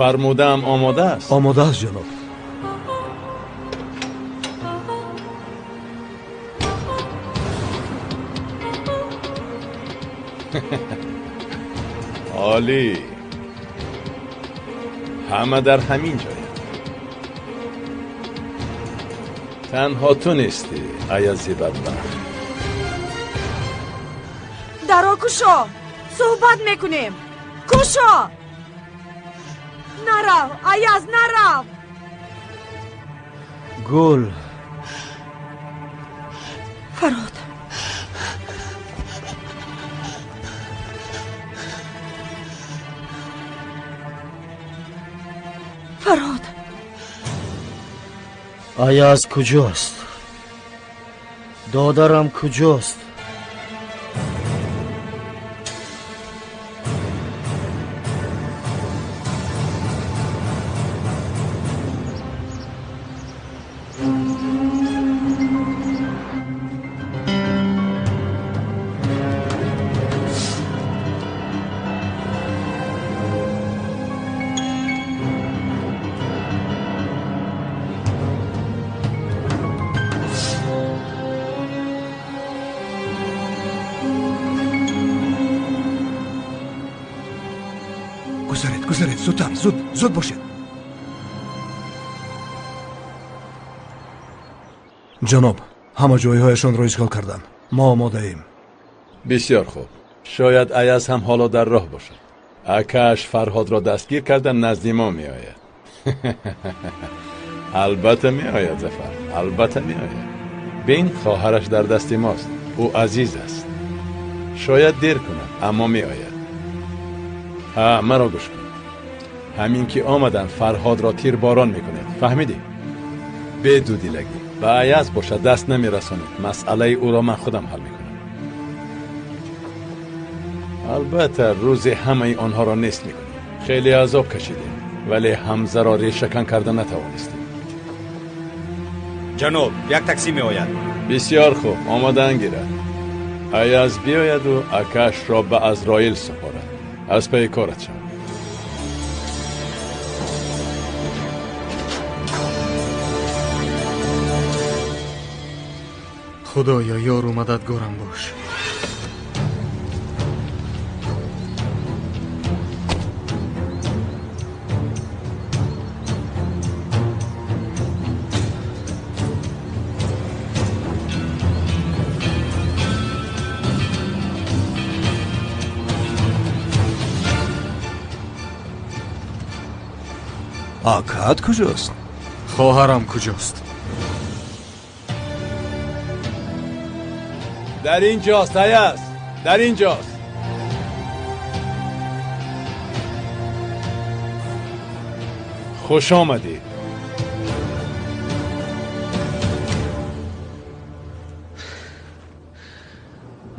Фармудаам омода аст? Омода аст, ҷаноб. Олӣ. Ҳама дар ҳамин ҷоянд. Танҳо ту нестӣ, Аязи бадбахт. Даро кушо, суҳбат мекунем. Кушо! Нарав, Аяз, нарав! Гул. Фарҳод. Фарҳод. Аяз куҷост? Додарам куҷост? Гузаред, гузаред, зудтар, зуд, зуд бошед. Ҷаноб, ҳама ҷойҳояшонро ишғол кардам. Мо омодаем. Бисёр хуб. Шояд Аяз ҳам ҳоло дар роҳ бошад. Акааш Фарҳодро дастгир карда назди мо меояд. Албатта меояд, Зафар, албатта меояд. Бин, хоҳараш дар дасти мост. Ӯ азиз аст. Шояд дер кунад, аммо меояд. Ҳа, маро гӯш кун. Ҳамин ки омадан, Фарҳодро тирборон мекунед. Фаҳмидӣ? Бедудилагӣ. Ба Аяз бошад даст намерасонед. Масъалаи ӯро ман худам ҳал мекунам. Албатта рӯзе ҳамаи онҳоро нест мекунем. Хеле азоб кашидем, вале Ҳамзаро решакан карда натавонистем. Ҷаноб, як таксӣ меояд. Бисёр хуб, омадан гирад. Аяз биёяду акаашро ба Азроил супорад. Аз пайи корат шав. Худоё, ёру мададгорам бош. Акаат куҷост? Хоҳарам куҷост? Дар ин ҷост, Аяз, дар ин ҷост. Хуш омадӣ.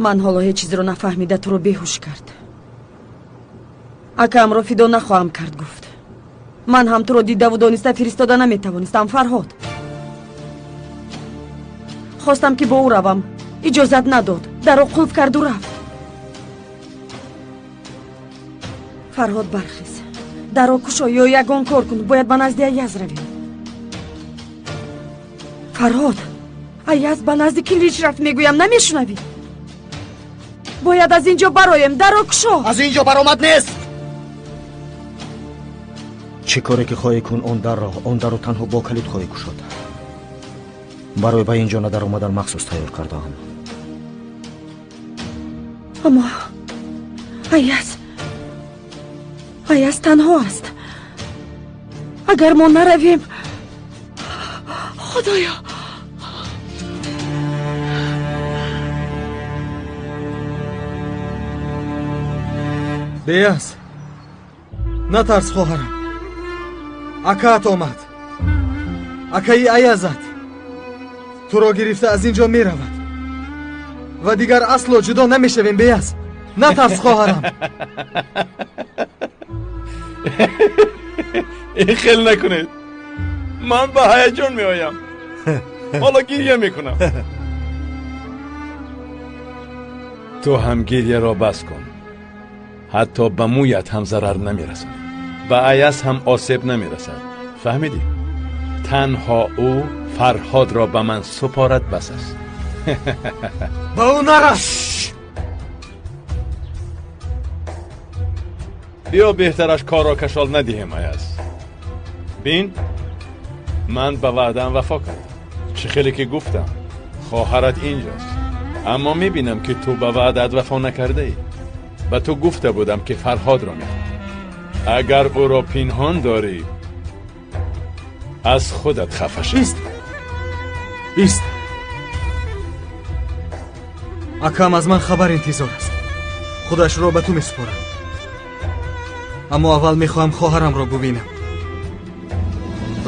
Ман ҳоло ҳеҷ чизро нафаҳмида туро беҳуш кард. Акаамро фидо нахоҳам кард, гуфт. Ман ҳам туро дидаву дониста фиристода наметавонистам, Фарҳод. Хостам ки бо ӯ равам, иҷозат надод. Даро қулф карду рафт. Фарҳод, бархез, даро кушо ё ягон кор кун. Бояд ба назди Аяз равем. Фарҳод, Аяз ба назди Килич рафт, мегӯям, намешунавӣ? Бояд аз ин ҷо бароем. Даро кушо. Аз ин ҷо баромад нест. Чӣ коре ки хоҳӣ кун, он дарро, он дарро танҳо бо калид хоҳӣ кушод. Барои ба ин ҷо надаромадан махсус тайёр кардаам. Аммо Аяз, Аяз танҳо аст. Агар мо наравем, Худоё! Беяз, натарс, хоҳарам. Акаат омад. Акаи Аязат туро гирифта аз ин ҷо меравад ва дигар асло ҷудо намешавем. Беяз, натарс, хоҳарам. Ин хел накунед, ман ба ҳаяҷон меоям. Ҳоло гирья мекунам. Ту ҳам гирьяро бас кун. Ҳатто ба мӯят ҳам зарар намерасонӣ. Ба Аяз ҳам осеб намерасад. Фаҳмидӣ? Танҳо ӯ Фарҳодро ба ман супорад, бас аст. Ба ӯ нарас! Биё беҳтараш корро кашол надиҳем, Аяз. Бин, ман ба ваъдаам вафо кардам. Чӣ хеле ки гуфтам, хоҳарат инҷост. Аммо мебинам ки ту ба ваъдаат вафо накардаӣ. Ба ту гуфта будам ки Фарҳодро мехоҳам. Агар ӯро пинҳон дорӣ, аз худат хафа шав. Ист! Ист! Акам аз ман хабар интизор аст. Худашро ба ту месупорад. Аммо аввал мехоҳам хоҳарамро бубинам.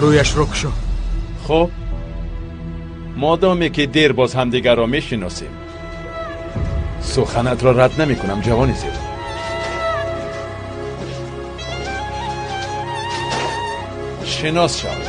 Рӯяшро кушо. Хуб, модоме ки дер боз ҳамдигарро мешиносем, суханатро рад намекунам, ҷавони зебо. Шинос шав.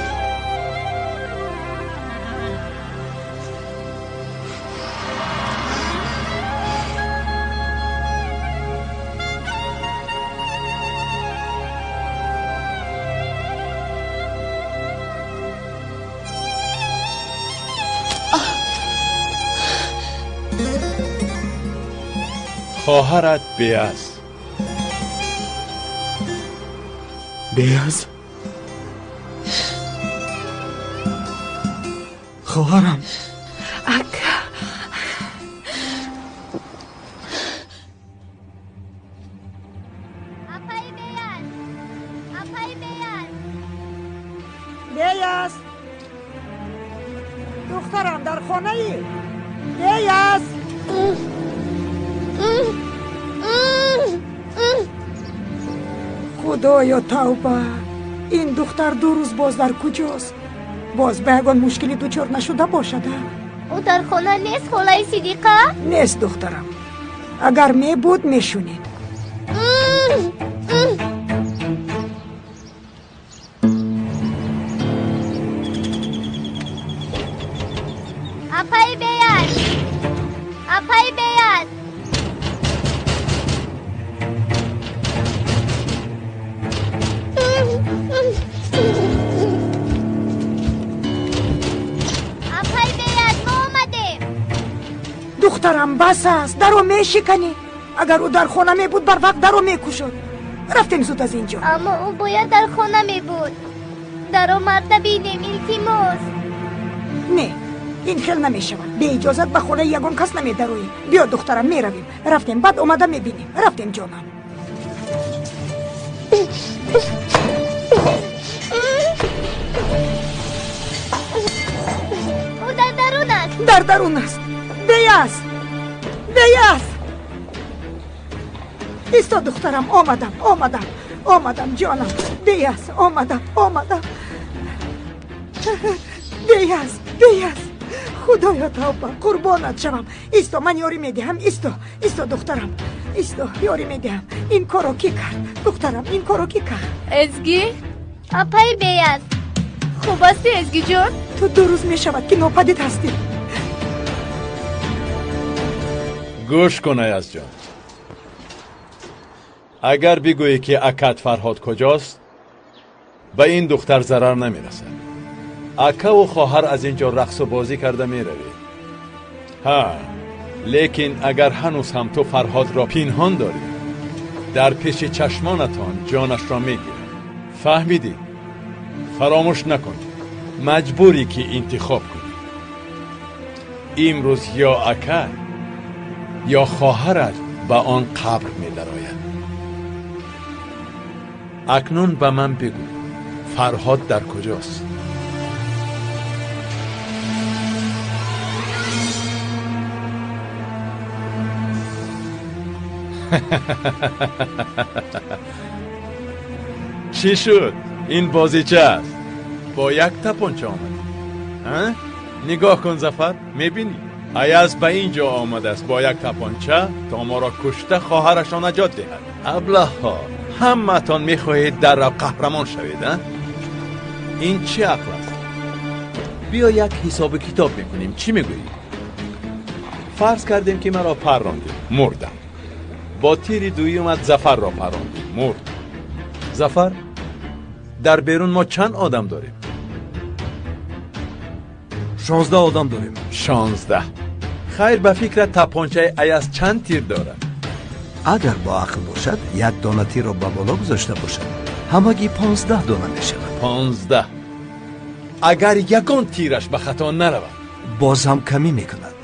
خواهرت بیاز. بیاز؟ خواهرم. اکا. اپای بیاز. اپای بیاز. بیاز. دخترم در خانه ای. بیاز. Худоё, тавба! Ин духтар 2 рӯз боз дар куҷост? Боз ба ягон мушкилӣ дучор нашуда бошад? Ӯ дар хона нест, холаи Сидиқа? Нест, духтарам. Агар мебуд, мешунид. Апай беяд! Апай беяд! Апай беяд, мо омадем. Духтарам, бас аст, даро мешиканӣ. Агар ӯ дар хона мебуд, барвақт даро мекушод. Рафтем зуд аз инҷо. Аммо ӯ бояд дар хона мебуд. Даро марда бинем, илтимос. Не, ин хел намешавад. Беиҷозат ба хонаи ягон кас намедароӣ. Биё, духтарам, меравем. Рафтем, баъд омада мебинем. Рафтем, ҷонам. Ӯ дар дарун аст. Дар дарун аст. Беяз! Беяз! Исто, духтарам, омадам, омадам, омадам, ҷонам. Беяз, омадам, омадам. Беяз, беяз. Худоё, тавба, қурбонат шавам. Исто, ман ёрӣ медиҳам. Исто, исто, духтарам. Исто, ёрӣ медиҳам. Ин корро кӣ кард? Духтарам, ин корро кӣ кард? Эзгӣ? Апай беяз. Хуб ҳастӣ, Эзгиҷон? Ту 2 рӯз мешавад ки нопадид ҳастӣ. Гӯш кун, Аязҷон. Агар бигӯӣ ки акат Фарҳод куҷост, ба ин духтар зарар намерасад. Акаву хоҳар аз инҷо рақсу бозӣ карда меравед. Ҳа, лекин агар ҳанӯз ҳам ту Фарҳодро пинҳон дорӣ, дар пеши чашмонатон ҷонашро мегирад. Фаҳмидӣ? Фаромӯш накун, маҷбурӣ ки интихоб кунӣ. Имрӯз ё ака ё хоҳарат ба он қабр медарояд. Акнун ба ман бигӯ, Фарҳод дар куҷост? Чӣ шуд? Ин бозича аст. Бо як тапонча омадӣ. Нигоҳ кун, Зафар, мебинӣ? Аяз ба ин ҷо омадааст бо як тапонча то моро кушта хоҳарашро наҷот диҳад. Аблаҳҳо, ҳамаатон мехоҳед дар қаҳрамон шавед, а? Ин чӣ ақл аст? Биё як ҳисобу китоб мекунем. Чӣ мегӯӣ? Фарз кардем ки маро паррондӣ, мурдам. Бо тири дуюмат Зафарро паррондӣ, мурд. Зафар, Дар берун мо чанд одам дорем? 16 одам дорем. 16. Хайр, ба фикрат тапончаи Аяз чанд тир дорад? Агар бо ақл бошад, як дона тирро ба боло гузошта бошад, ҳамагӣ 15 дона мешавад. 15. Агар ягон тираш ба хато наравад, боз ҳам камӣ мекунад.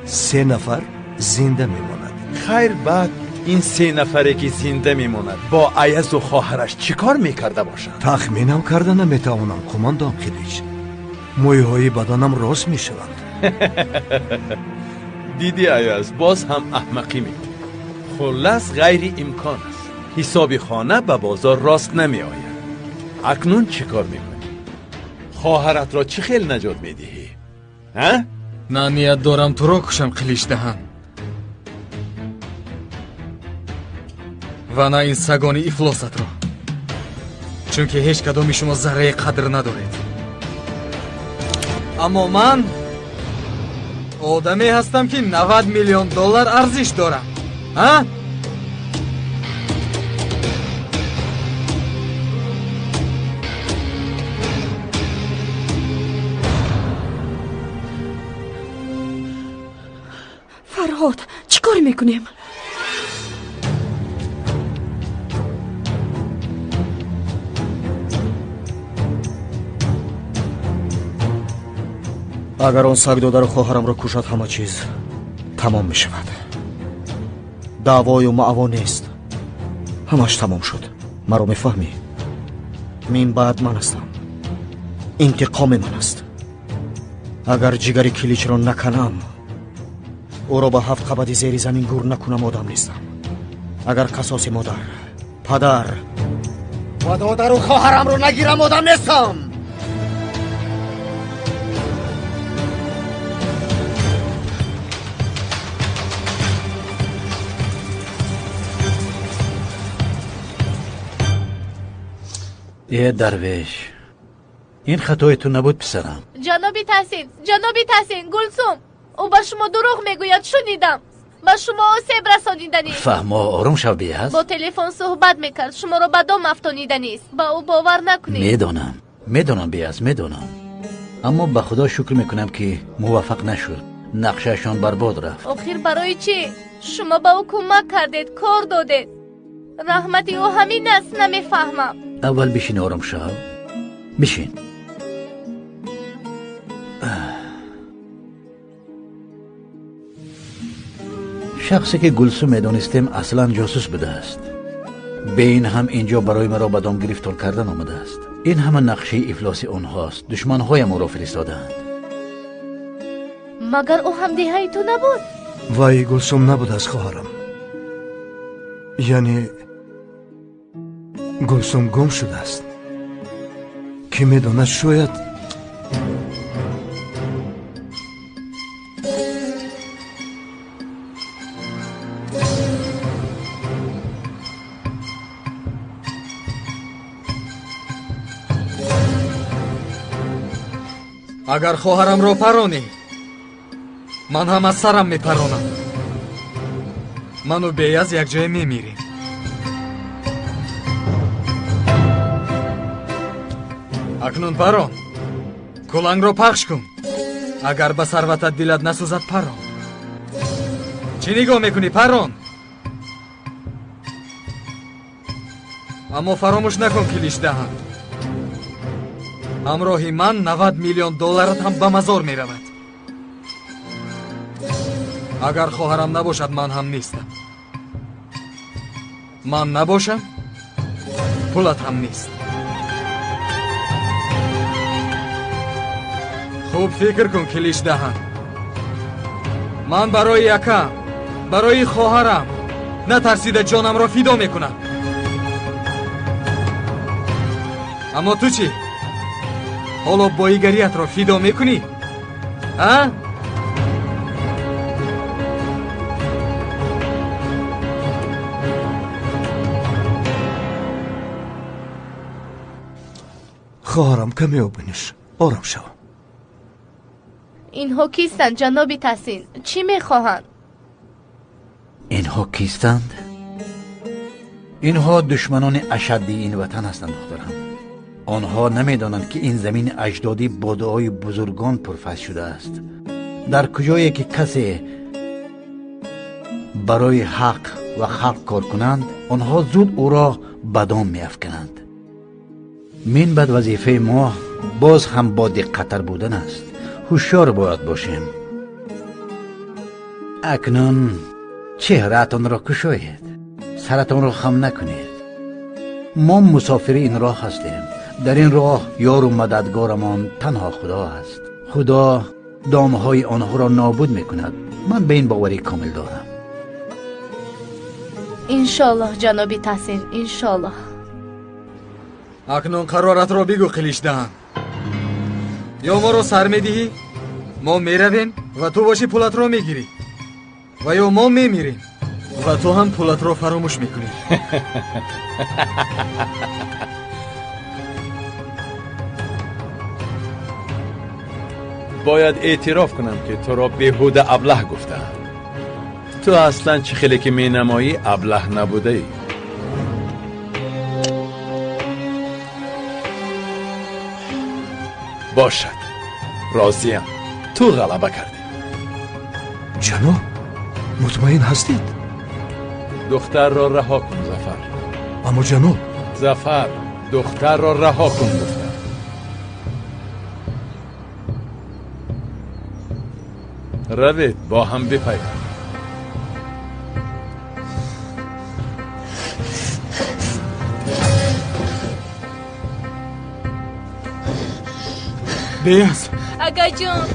3 нафар зинда мемонад. Хайр, баъд ин 3 нафаре ки зинда мемонад бо Аязу хоҳараш чӣ кор мекарда бошанд? Тахминам карда наметавонам, қумондон Қилич. Мӯйҳои баданам рост мешаванд. Диди Аяз, боз ҳам аҳмақӣ мекунӣ. Хуллас ғайриимкон аст. Ҳисоби хона ба бозор рост намеояд. Акнун чӣ кор мекунӣ? Хоҳаратро чӣ хел наҷот медиҳӣ? Ҳа? На ният дорам туро кушам, Қилич даҳан, ва на ин сагони ифлосатро, чунки ҳеҷ кадоми шумо зарраи қадр надоред. Аммо ман одаме ҳастам, ки 90 миллион доллар арзиш дорам. Ҳа? Фарҳод, чӣ кор мекунем? Агар он саг додару хоҳарамро кушад, ҳама чиз тамом мешавад. Даъвою маъво нест, ҳамаш тамом шуд. Маро мефаҳмӣ? Мин баъд ман ҳастам, интиқоми ман аст. Агар ҷигари Киличро наканам, ӯро ба 7 қабати зери замин гур накунам, одам нестам. Агар қасоси модар, падар ва додару хоҳарамро нагирам, одам нестам. Е дарвеш, ин хатои ту набуд, писарам. Ҷаноби Таҳсин, ҷаноби Таҳсин, Гулсум, ӯ ба шумо дурӯғ мегӯяд, шунидам. Ба шумо осеб расониданист. Фаҳмо, ором шав, Беяз. Бо телефон суҳбат мекард, шуморо ба дом афтониданист. Ба ӯ бовар накунед. Медонам, медонам, Беяз, медонам. Аммо ба Худо шукр мекунам, ки муваффақ нашуд. Нақшаашон барбод рафт. Охир барои чӣ? Шумо ба ӯ кӯмак кардед, кор додед. Раҳмати ӯ ҳамин аст, намефаҳмам. Аввал бишин, ором шав. Бишин. Шахсе ки Гулсум медонистем, аслан ҷосус будааст. Бе ин ҳам инҷо барои маро ба дом гирифтор кардан омадааст. Ин ҳама нақшаи ифлоси онҳост. Душманҳоям ӯро фиристодаанд. Магар ӯ ҳамдеҳаи ту набуд? Вай Гулсум набудааст, хоҳарам. Яъне Гулсум гум шудааст. Кӣ медонад, шояд Агар хоҳарамро паронӣ, ман ҳам аз сарам мепаронам. Ману Беяз якҷоя мемирем. Акнун парон, кулангро пахш кун. Агар ба сарватат дилат насӯзад, парон. Чӣ нигоҳ мекунӣ, парон? Аммо фаромӯш накун, Килич даҳан, ҳамроҳи ман 90 миллион долларат ҳам ба мазор меравад. Агар хоҳарам набошад, ман ҳам нестам. Ман набошам, пулат ҳам нест. Хуб фикр кун, Килич даҳан. Ман барои акам, барои хоҳарам натарсида ҷонамро фидо мекунам. Аммо ту чӣ? Ҳоло боигариятро фидо мекунӣ? А? Хоҳарам, каме об бинӯш, ором шав. Инҳо кистанд, ҷаноби Таҳсин? Чӣ мехоҳанд? Инҳо кистанд? Инҳо душманони ашаддии ин ватан ҳастанд, духтарам. Онҳо намедонанд, ки ин замини аҷдодӣ бо дуои бузургон пурфайз шудааст. Дар куҷое ки касе барои ҳақ ва халқ кор кунанд, онҳо зуд ӯро ба дом меафкананд. Мин баъд вазифаи мо боз ҳам бо диққаттар будан аст. Ҳушёр бояд бошем. Акнун чеҳраатонро кушоед, саратонро хам накунед. Мо мусофири ин роҳ ҳастем. Дар ин роҳ ёру мададгорамон танҳо Худо аст. Худо домҳои онҳоро нобуд мекунад. Ман ба ин боварӣ комил дорам. Иншоллоҳ, ҷаноби Таҳсин, иншоллоҳ. Акнун қароратро бигӯ, Қиличдаҳан. Ё моро сар медиҳӣ, мо меравем ва ту боши пулатро мегирӣ, ва ё мо мемирем ва ту ҳам пулатро фаромӯш мекунӣ. Бояд эътироф кунам, ки туро беҳуда аблаҳ гуфтаам. Ту аслан чӣ хеле ки менамоӣ аблаҳ набудаӣ. Бошад, розиям, ту ғалаба кардӣ. Ҷаноб, мутмаин ҳастед? Духтарро раҳо кун, Зафар. Аммо ҷаноб. Зафар, духтарро раҳо кун гуфтам. Равед, бо ҳам бипайванд. Беяз. Акаҷон.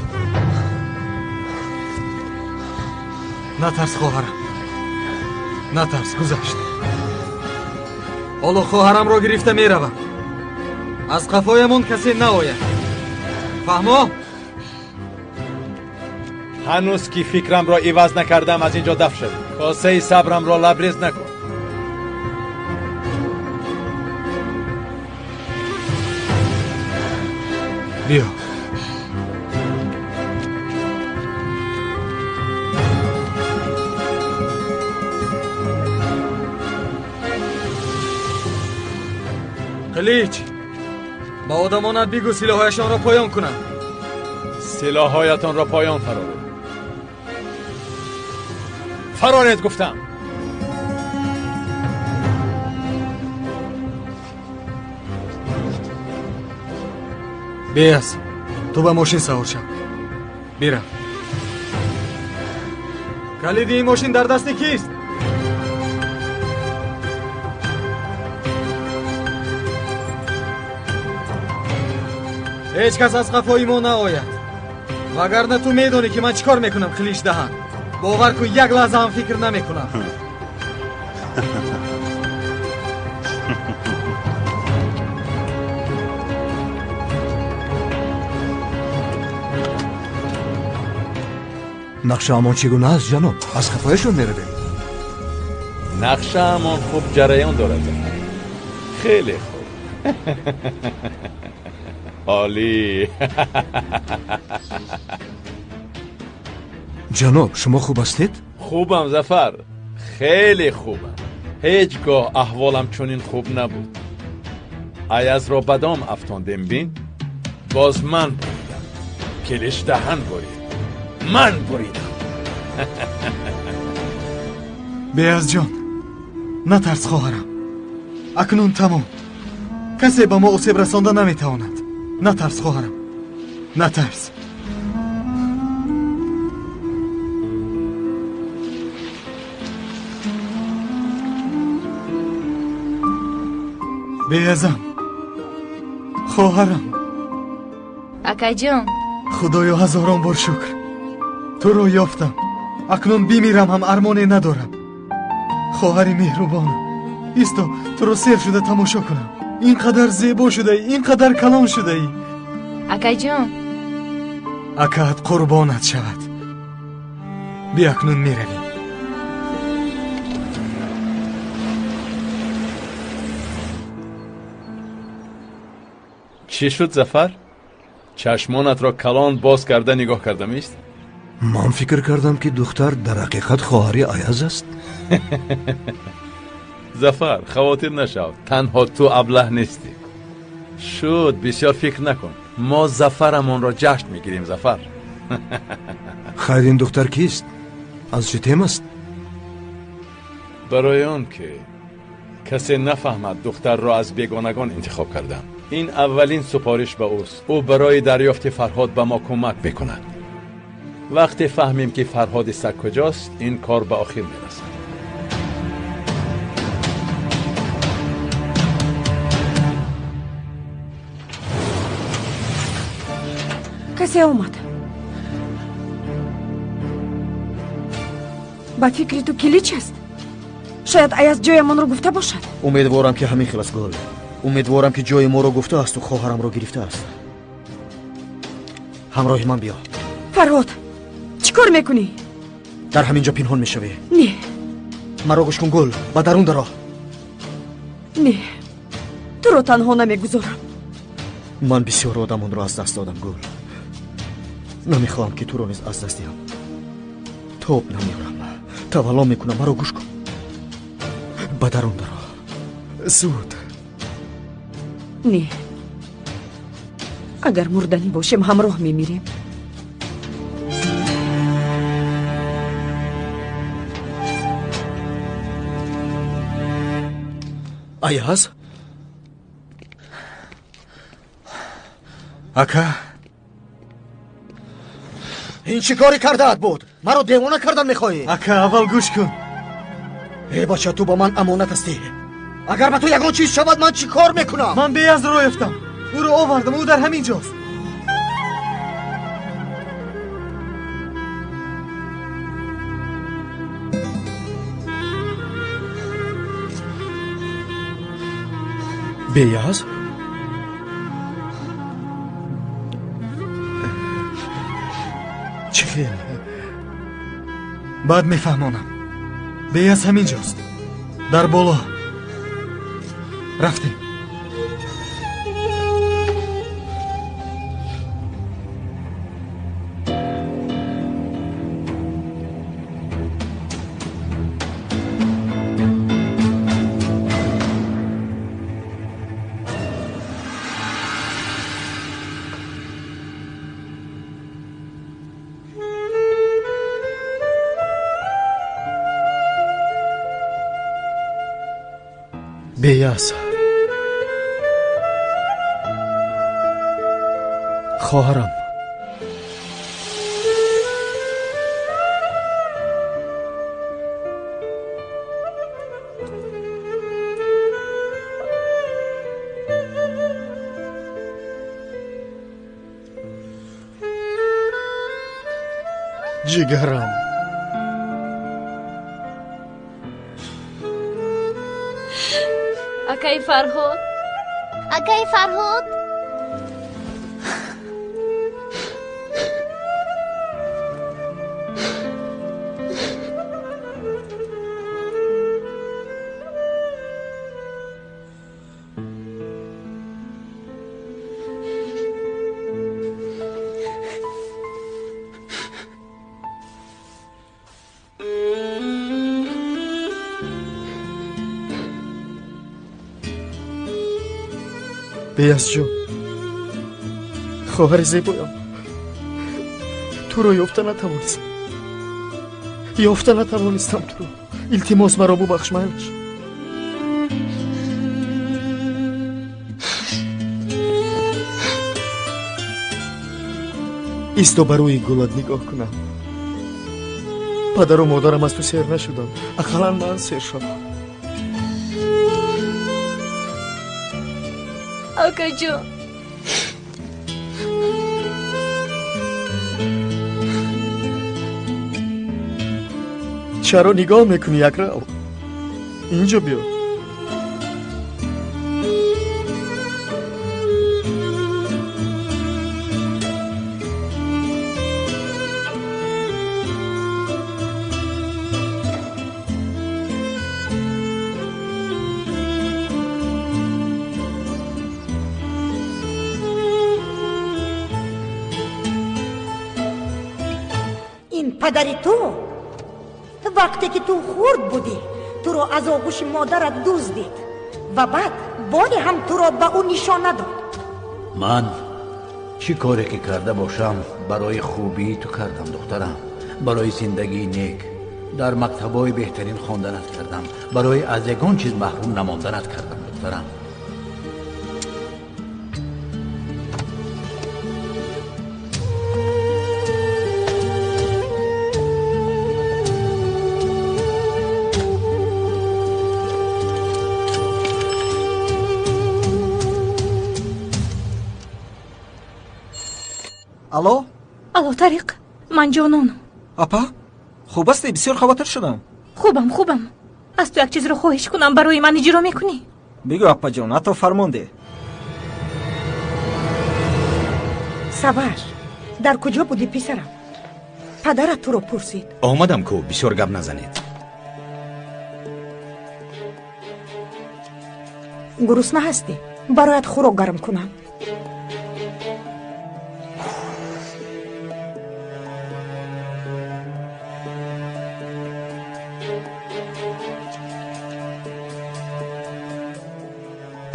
Натарс, хоҳарам, натарс, гузашт. Ҳоло хоҳарамро гирифта меравам. Аз қафоямон касе наояд. Фаҳмо? Ҳанӯз ки фикрамро иваз накардам, аз ин ҷо даф шавед. Косаи сабрамро лабрез накун. Биё. Қилич, ба одамонат бигӯ силоҳҳояшонро поён кунанд. Силоҳҳоятонро поён фароред. Фароред гуфтам. Беяз, ту ба мошин савор шав. Бирав. Калиди ин мошин дар дасти кист? Ҳеҷ кас аз қафои мо наояд. Вагарна ту медонӣ, ки ман чӣ кор мекунам, Қиличдаҳан. Бовар кун, як лаҳза ҳам фикр намекунам. Нақшаамон чӣ гуна аст, ҷаноб? Аз қафояшон меравем. Нақшаамон хуб ҷараён дорад, Зафар. Хеле хуб. Олӣ. Ҷаноб, шумо хуб ҳастед? Хубам, Зафар, хеле хубам. Ҳеҷ гоҳ аҳволам чунин хуб набуд. Аязро ба дом афтондем, бин. Боз ман буридам. Қиличдаҳан бурид. Ман буридам. Беязҷон, натарс, хоҳарам. Акнун тамом. Касе ба мо осеб расонда наметавонад. Натарс, хоҳарам, натарс. Беязам, хоҳарам. Акаҷон. Худоё, ҳазорон бор шукр, туро ёфтам. Акнун бимирам ҳам армоне надорам. Хоҳари меҳрубонам, исто, туро сер шуда тамошо кунам. Ин қадар зебо шудаӣ, ин қадар калон шудаӣ. Акаҷон. Акаат қурбонат шавад. Биё, акнун меравем. Чӣ шуд, Зафар? Чашмонатро калон боз карда нигоҳ кардам ист? Ман фикр кардам, ки духтар дар ҳақиқат хоҳари Аяз аст. Зафар, хавотир нашав, танҳо ту аблаҳ нестӣ. Шуд, бисёр фикр накун. Мо зафарамонро ҷашн мегирем, Зафар. Хайр, ин духтар кист? Аз чӣ тем аст? Барои он ки касе нафаҳмад, духтарро аз бегонагон интихоб кардам. Ин аввалин супориш ба ӯст. Ӯ барои дарёфти Фарҳод ба мо кӯмак мекунад. Вақте фаҳмем ки Фарҳоди саг куҷост, ин кор ба охир мерасад. Касе омад. Ба фикри ту Килич аст? Шояд Аяз ҷоямонро гуфта бошад. Умедворам, ки ҳамин хел аст, Гул. Умедворам, ки ҷои моро гуфтаасту хоҳарамро гирифтааст. Ҳамроҳи ман биё. Фарҳод, чӣ кор мекунӣ? Дар ҳамин ҷо пинҳон мешавӣ. Не. Маро гӯш кун, Гул, ба дарун даро. Не, туро танҳо намегузорам. Ман бисёр одамонро аз даст додам, Гул. Намехоҳам, ки туро низ аз даст диҳам. Тоб намеорам, тавалло мекунам, маро гӯш кун. Ба дарун даро, зуд. Не, агар мурданӣ бошем, ҳамроҳ мемирем. Аяз? Ака, ин чӣ коре кардаат буд? Маро девона кардан мехоҳӣ? Ака, аввал гӯш кун. Э бача, ту ба ман амонат ҳастӣ. Агар ба ту ягон чиз шавад, ман чӣ кор мекунам? Ман Беязро ёфтам, ӯро овардам, ӯ дар ҳамин ҷост. Беяз? Чӣ хел? Баъд мефаҳмонам. Беяз ҳамин ҷост, дар боло. Рафтем. Беяз, хоҳарам, ҷигарам. Акаи Фарҳод, Акаи Фарҳод. Беязҷон, хоҳари зебоям, туро ёфта натавонистам, ёфта натавонистам туро. Илтимос, маро бубахш, майлаш. Исто, ба рӯи гулат нигоҳ кунам. Падару модарам аз ту сер нашуданд, ақаллан ман сер шавам. Акаҷон, чаро нигоҳ мекунӣ, якрав? Инҷо биё. Падари ту вақте ки ту хурд будӣ, туро аз оғӯши модарат дуздид ва баъд боре ҳам туро ба ӯ нишон надод. Ман чӣ коре ки карда бошам, барои хубии ту кардам, духтарам, барои зиндагии нек, дар мактабҳои беҳтарин хонданат кардам, барои аз ягон чиз маҳрум намонданат кардам, духтарам. Алло? Алло, Тариқ, ман Ҷононам. Апа, хуб ҳастӣ? Бисёр хавотир шудам. Хубам, хубам. Аз ту як чизро хоҳиш кунам, барои ман иҷро мекунӣ? Бигӯ, апаҷон, ҳатто фармон деҳ. Саваш, дар куҷо будӣ, писарам? Падарат туро пурсид. Омадам ку, бисёр гап назанед. Гурусна ҳастӣ? Бароят хӯрок гарм кунам.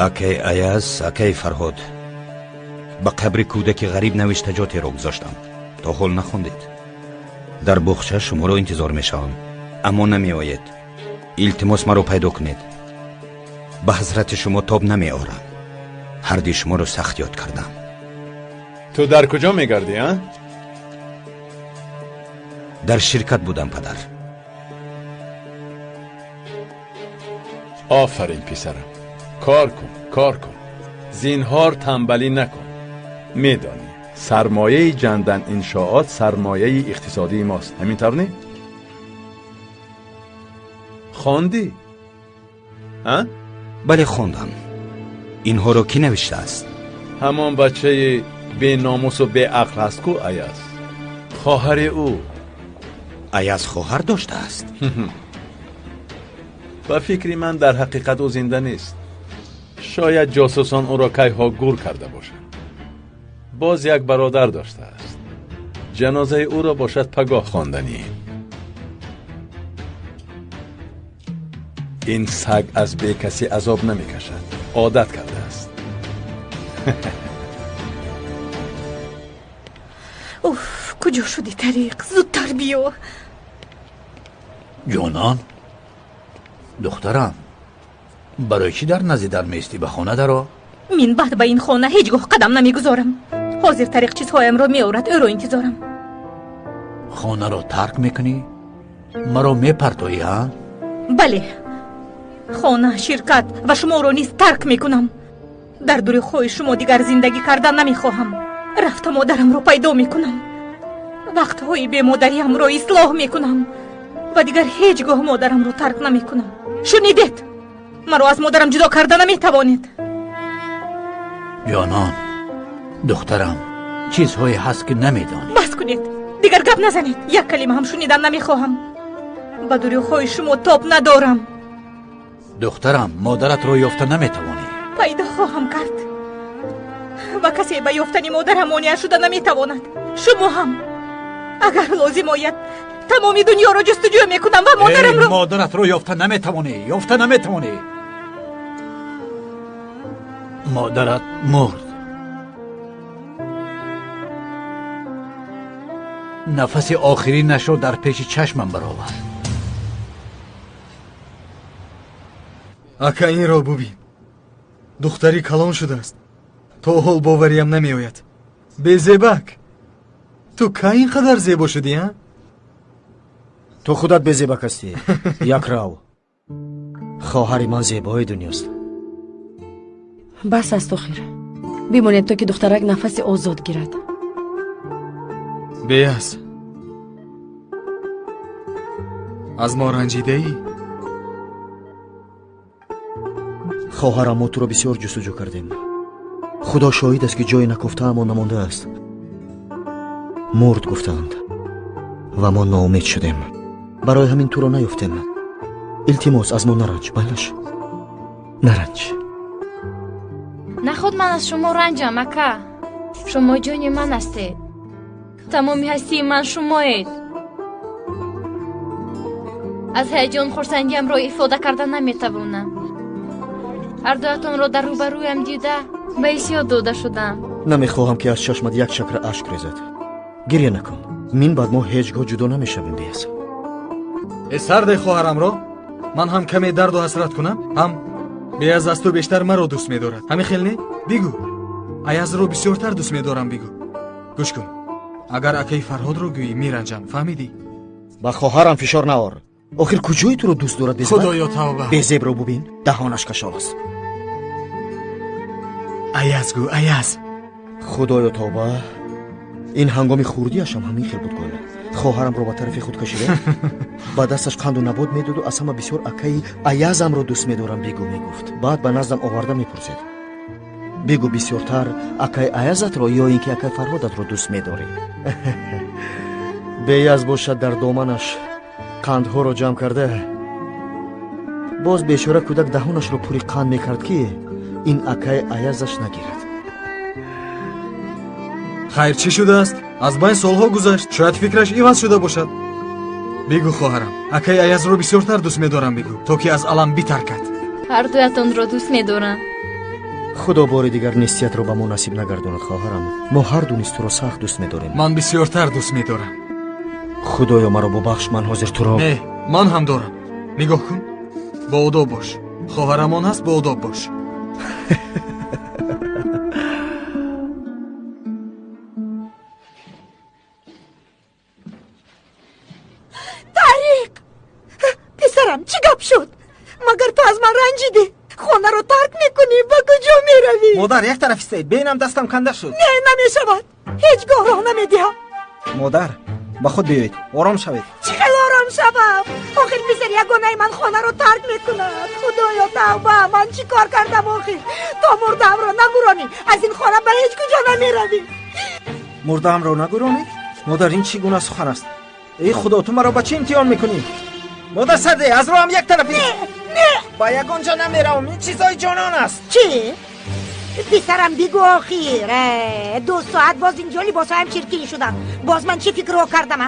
Акай Аяз, акай Фарҳод, ба қабри кӯдаки ғариб навиштаҷотеро гузоштам. То ҳол нахондед. Дар боғча шуморо интизор мешавам, аммо намеоед. Илтимос, маро пайдо кунед. Ба ҳазрати шумо тоб намеорам. Ҳарди шуморо сахт ёд кардам. Ту дар куҷо мегардӣ, а? Дар ширкат будам, падар. Офарин, писарам. Кор кун, кор кун. Зинҳор танбалӣ накун. Медонӣ, сармояи ҷандан иншоот сармояи иқтисодии мост. Ҳамин тавр не? Хондӣ? А? Бале, хондам. Инҳоро кӣ навиштааст? Ҳамон бачаи беномусу беақл ҳаст ку, Аяз. Хоҳари ӯ. Аяз хоҳар доштааст? Ба фикри ман, дар ҳақиқат ӯ зинда нест. Шояд ҷосусон ӯро кайҳо гур карда бошанд. Боз як бародар доштааст. Ҷанозаи ӯро бошад пагоҳ хонданӣ. Ин саг аз бекасӣ азоб намекашад, одат кардааст. Уф, куҷо шудӣ, Тариқ? Зудтар биё. Ҷонон, духтарам, барои чӣ дар назди дар меистӣ? Ба хона даро. Мин баъд ба ин хона ҳеҷ гоҳ қадам намегузорам. Ҳозир Тариқ чизҳоямро меорад, ӯро интизорам. Хонаро тарк мекунӣ? Маро мепартоӣ, ҳа? Бале, хона, ширкат ва шуморо низ тарк мекунам. Дар дурӯғҳои шумо дигар зиндагӣ кардан намехоҳам. Рафта модарамро пайдо мекунам. Вақтҳои бемодариамро ислоҳ мекунам ва дигар ҳеҷ гоҳ модарамро тарк намекунам. Шунидед? Маро аз модарам ҷудо карда наметавонед. Ҷонон, духтарам, чизҳое ҳаст ки намедонӣ. Бас кунед, дигар гап назанед. Як калима ҳам шунидан намехоҳам. Ба дурӯғҳои шумо тоб надорам. Духтарам, модаратро ёфта наметавонӣ. Пайдо хоҳам кард ва касе ба ёфтани модарам монеа шуда наметавонад. Шумо ҳам агар лозим ояд тамоми дунёро ҷустуҷӯ мекунам ва модарамро. Модаратро ёфта наметавонӣ, ёфта наметавонӣ. Модарат мурд. Нафаси охиринашро дар пеши чашмам баровард. Ака, инро бубин. Духтари калон шудааст. То ҳол бовариям намеояд. Безебак, ту кай ин қадар зебо шудӣ, а? Ту худат безебак ҳастӣ, якрав. Хоҳари ман зебои дунёст. Бас аст охир. Бимонед то ки духтарак нафаси озод гирад. Беяз, аз мо ранҷидаӣ? Хоҳарам, мо туро бисёр ҷустуҷӯ кардем. Худо шоҳид аст, ки ҷое накофтаамон намондааст. Мурд гуфтаанд ва мо ноумед шудем. Барои ҳамин туро наёфтем. Илтимос, аз мо наранҷ, майлаш, наранҷ. Наход ман аз шумо ранҷам, ака. Шумо ҷони ман ҳастед. Тамоми ҳастии ман шумоед. Аз ҳаяҷон хурсандиамро ифода карда наметавонам. Ҳардуятонро дар рӯбарӯям дида Ба ҳиссиёт дода шудам. Намехоҳам, ки аз чашмат як чакра ашк резад. Гиря накун. Мин баъд мо ҳеҷ гоҳ ҷудо намешавем, Беяз. Э сарде хоҳарамро ман ҳам каме дарду ҳасрат кунам, ҳам Беяз аз ту бештар маро дӯст медорад. Ҳамин хел не? Бигӯ. Аязро бисёртар дӯст медорам, бигӯ. Гӯш кун. Агар акаи Фарҳодро гӯӣ, меранҷам. Фаҳмидӣ? Ба хоҳарам фишор наор. Охир куҷои туро дӯст дорад Безеб? Худоё тавба. Безебро бубин, даҳонаш кашол аст. Аяз гӯ, Аяз. Худоё тавба. Ин ҳангоми хурдиашам ҳамин хел буд гӯё. Хоҳарамро ба тарафи худ кашида, ба дасташ қанду набот медоду аз ҳама бисёр акаи Аязамро дӯст медорам бигӯ мегуфт. Баъд ба наздам оварда мепурсед. Бигӯ бисёртар акаи Аязатро ё ин ки акаи Фарҳодатро дӯст медорӣ. Беяз бошад дар доманаш қандҳоро ҷамъ карда, боз бечора кӯдак даҳонашро пури қанд мекард, ки ин акаи Аязаш нагирад. Хайр, чӣ шудааст? Аз байн солҳо гузашт, шояд фикраш иваз шуда бошад. Бигӯ хоҳарам, акаи Аязро бисёртар дӯст медорам бигӯ, то ки аз алам битаркад. Ҳар дуятонро дӯст медорам. Худо бори дигар нестиятро ба мо насиб нагардонад, хоҳарам. Мо ҳар ду низ туро сахт дӯст медорем. Ман бисёртар дӯст медорам. Худоё маро бубахш, ман ҳозир туро. Не, ман ҳам дорам. Нигоҳ кун, боодоб бош. Хоҳарамон ҳаст, боодоб бош. Тариқ! Писарам, чӣ гап шуд? Магар ту аз ман ранҷидӣ? Хонаро тарк мекунӣ, ба куҷо меравӣ? Модар, як тараф истед, бинам дастам канда шуд. Не, намешавад. Ҳеҷ гоҳ роҳ намедиҳам. Модар, ба худ биёед, ором шавед. Чӣ хел ором шавам? Охир писар ягонаи ман хонаро тарк мекунад. Худоё тавба, ман чӣ кор кардам охир? То мурдаамро нагуронӣ, аз ин хона ба ҳеҷ куҷо намеравӣ. Мурдаамро нагуронӣ? Модар, ин чӣ гуна сухан аст? Эй худо, ту маро ба чӣ имтиҳон мекунӣ? Модар сарде, аз роҳам як тарафӣ. Не, не, ба ягон ҷо намеравам. Ин чизҳои ҷонон аст. Чӣ? Писарам бигӯ охир. 2 соат боз инҷо либосҳоям чиркин шуданд. Боз ман чӣ фикрҳо кардам?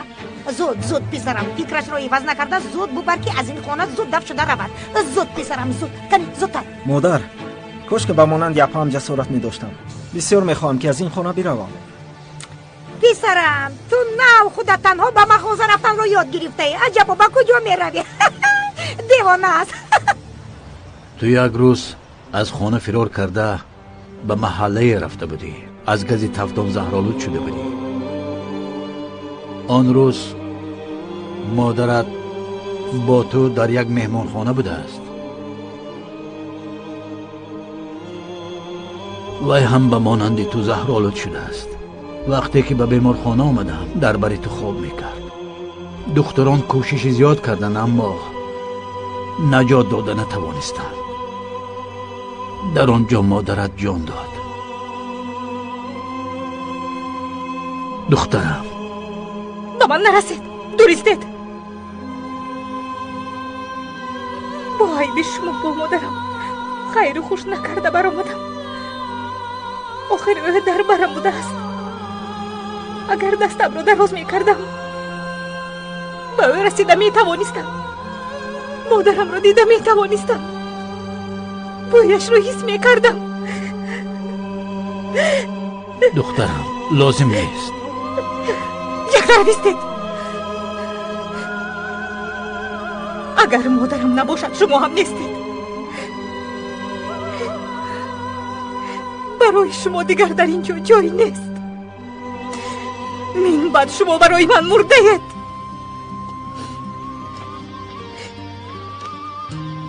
Зуд, зуд писарам, фикрашро иваз накарда зуд бубар, ки аз ин хона зуд дафт шуда равад. Зуд писарам, зуд, кани зудтар. Модар, кош ки ба монанди апаам ҷасорат медоштам. Бисёр мехоҳам, ки аз ин хона биравам. Писарам, ту нав худат танҳо ба мағоза рафтанро ёд гирифтаӣ. Аҷабо, ба куҷо меравӣ? Девона аст. Ту як рӯз аз хона фирор карда ба маҳаллае рафта будӣ. Аз гази тафтон заҳролуд шуда будӣ. Он рӯз модарат бо ту дар як меҳмонхона будааст. Вай ҳам ба монанди ту заҳролуд шудааст. Вақте ки ба беморхона омадам, дар бари ту хоб мекард. Духтурон кӯшиши зиёд карданд, аммо наҷот дода натавонистанд. Дар он ҷо модарат ҷон дод. Духтарам, ба ман нарасед, дур истед. Бо айби шумо бо модарам хайру хуш накарда баромадам. Охир ӯ дар барам будааст. Агар дастамро дароз мекардам, ба ӯ расида метавонистам. Модарамро дида метавонистам. Бӯяшро ҳис мекардам. Духтарам, лозим нест. Як тараф истед. Агар модарам набошад, шумо ҳам нестед. Барои шумо дигар дар ин ҷо ҷой нест. Мин баъд шумо барои ман мурдаед.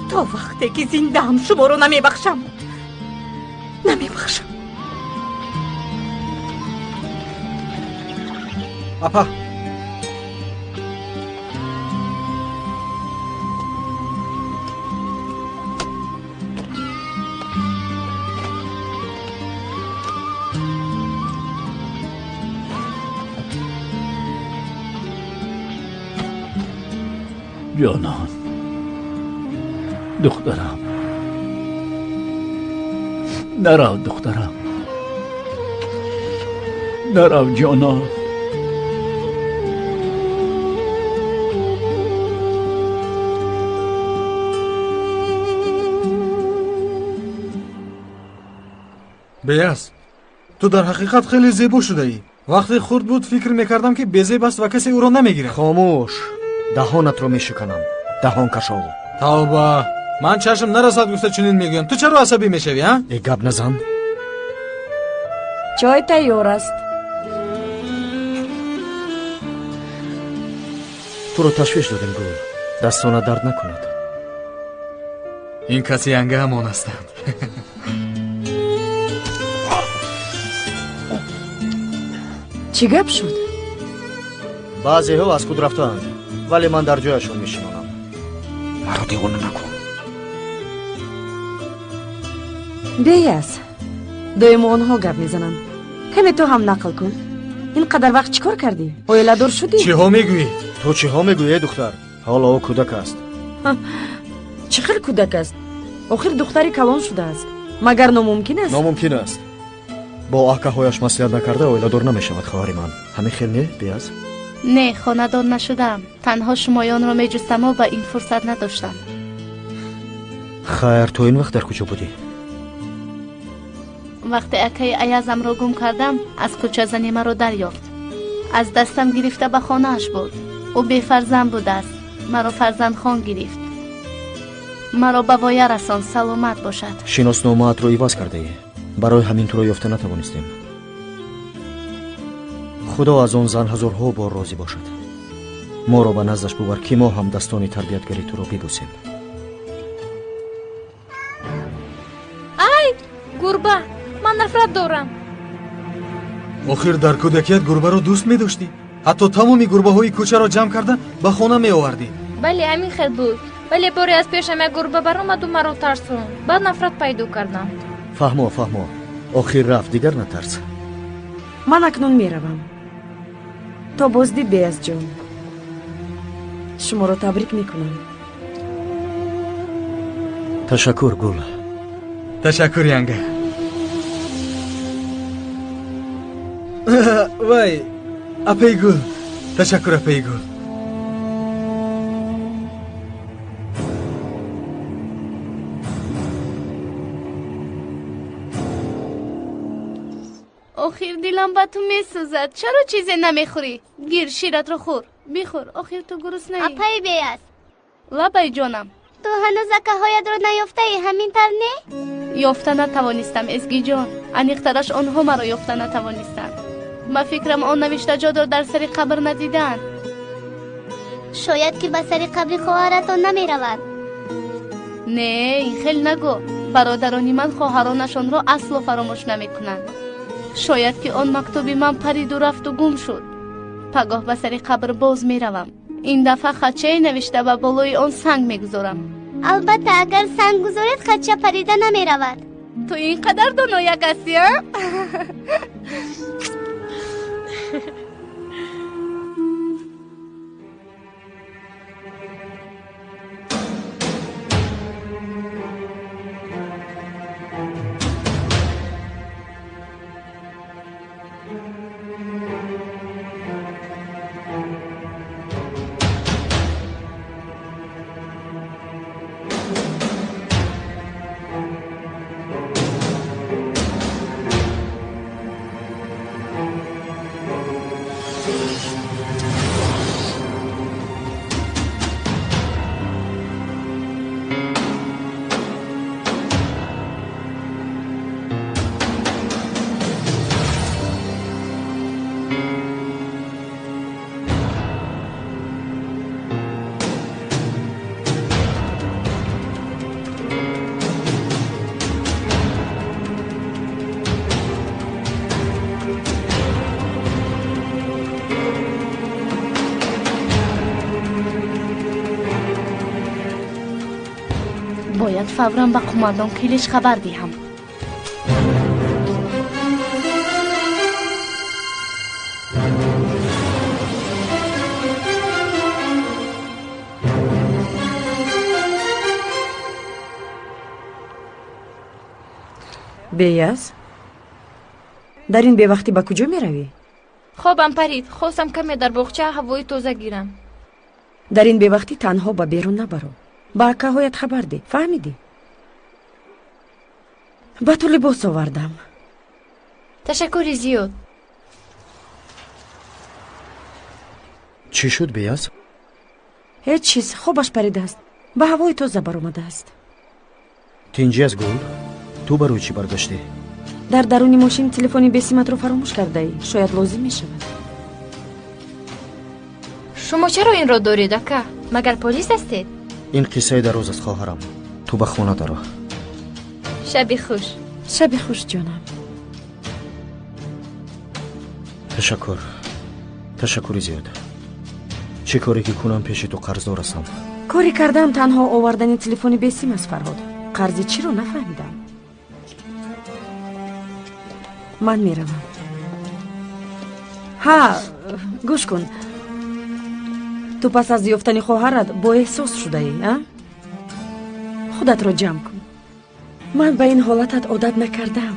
То вақте ки зиндаам шуморо намебахшам. Намебахшам. Апа, ҷонон, духтарам, нарав духтарам, нарав ҷонон. Беяз, ту дар ҳақиқат хеле зебо шудаӣ. Вақте хурд буд фикр мекардам, ки безеб аст ва касе ӯро намегирад. Хомӯш, даҳонатро мешиканам. Даҳон кашол. Тавба, ман чашм нарасад гуфта чунин мегӯям. Ту чаро асабӣ мешавӣ, а? Э, гап назан. Чой тайёр аст. Туро ташвиш додем, Гул. Дастона дард накунад. Ин каси янга ҳамон ҳастанд. Чӣ гап шуд? Баъзеҳо аз худ рафтаанд, вале ман дар ҷояшон мешинонам. Маро девона накун. Беяз, доимо онҳо гап мезананд. Каме ту ҳам нақл кун. Ин қадар вақт чӣ кор кардӣ? Оиладор шудӣ? Чиҳо мегӯед? Ту чиҳо мегӯӣ, духтар? Ҳоло ӯ кӯдак аст. Чӣ хел кӯдак аст? Охир духтари калон шудааст. Магар номумкин аст? Номумкин аст. Бо акаҳояш маслиҳат накарда оиладор намешавад, хоҳари ман. Ҳамин хел не, Беяз? Не, хонадор нашудаам. Танҳо шумоёнро меҷустаму ба ин фурсат надоштам. Хайр, то ин вақт дар куҷо будӣ? Вақте акаи Аязамро гум кардам, аз кӯча зани маро дарёфт. Аз дастам гирифта ба хонааш бурд. Ӯ бефарзанд будааст. Маро фарзандхон гирифт. Маро ба воя расон, саломат бошад. Шиносномаатро иваз кардаӣ. Барои ҳамин туро ёфта натавонистем. Худо аз он зан ҳазорҳо бор розӣ бошад. Моро ба наздаш бубар, ки мо ҳам дастони тарбиятгари туро бибӯсем. Ай, гурба, ман нафрат дорам. Охир дар кӯдакият гурбаро дӯст медоштӣ. Ҳатто тамоми гурбаҳои кӯчаро ҷамъ карда ба хона меовардӣ. Бале, ҳамин хел буд. Вале боре аз пешам як гурба баромаду маро тарсонд. Баъд нафрат пайдо кардам. Фаҳмо, фаҳмо. Охир рафт, дигар натарс. Ман акнун меравам. То боздид, Беязҷон. Шуморо табрик мекунам. Ташаккур, Гул. Ташаккур, янга. Вай, апаи Гул. Ташаккур, апаи Гул. Охир дилам ба ту месӯзад. Чаро чизе намехӯрӣ? Гир, ширатро хӯр. Бихӯр, охир ту гуруснаӣ. Апаи Беяз. Лабай ҷонам. Ту ҳанӯз акаҳоятро наёфтаӣ, ҳамин тавр не? Ёфта натавонистам, Эзгиҷон. Аниқтараш онҳо маро ёфта натавонистанд. Ба фикрам он навиштаҷотро дар сари қабр надиданд. Шояд ки ба сари қабри хоҳаратон намераванд. Не, ин хел нагӯ. Бародарони ман хоҳаронашонро асло фаромӯш намекунанд. Шояд ки он мактуби ман париду рафту гум шуд. Пагоҳ ба сари қабр боз меравам. Ин дафъа хатчае навишта ба болои он санг мегузорам. Албатта, агар санг гузоред, хатча парида намеравад. Ту ин қадар донояк ҳастӣ, а? Бояд фавран ба қумандон Килиш хабар диҳам. Беяз, дар ин бевақтӣ ба куҷо меравӣ? Хобам парид, хостам каме дар боғча ҳавои тоза гирам. Дар ин бевақтӣ танҳо ба берун набаро. Ба акаҳоят хабар деҳ, фаҳмидӣ? Ба ту либос овардам. Ташаккури зиёд. Чӣ шуд, Беяз? Ҳеҷ чиз, хобаш паридааст, ба ҳавои тоза баромадааст. Тинҷӣ аст, Гул? Ту барои чӣ баргаштӣ? Дар даруни мошин телефони бесиматро фаромӯш кардаӣ, шояд лозим мешавад. Шумо чаро инро доред, ака? Магар полис ҳастед? Ин қиссаи дароз аст, хоҳарам. Ту ба хона даро. Шаби хуш. Шаби хуш, ҷонам. Ташаккур, ташаккури зиёд. Чӣ коре ки кунам, пеши ту қарздор ҳастам. Коре кардам танҳо овардани телефони бесим аст, Фарҳод. Қарзи чиро нафаҳмидам. Ман меравам. Ҳа, гӯш кун. Ту пас аз ёфтани хоҳарат боэҳсос шудаӣ, а? Худатро ҷамъ кун. Ман ба ин ҳолатат одат накардам.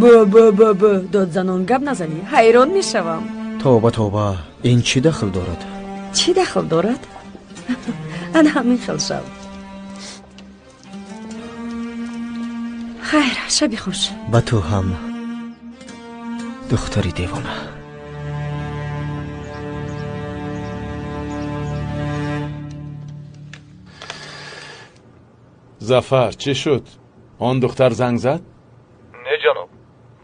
Б б б б додзанон гап назанӣ, ҳайрон мешавам. Тавба, тавба, ин чӣ дахл дорад? Чӣ дахл дорад? Ана ҳамин хел шав. Хайр, шаби хуш. Ба ту ҳам, духтари девона. Зафар, чӣ шуд? Он духтар занг зад? Не, ҷаноб,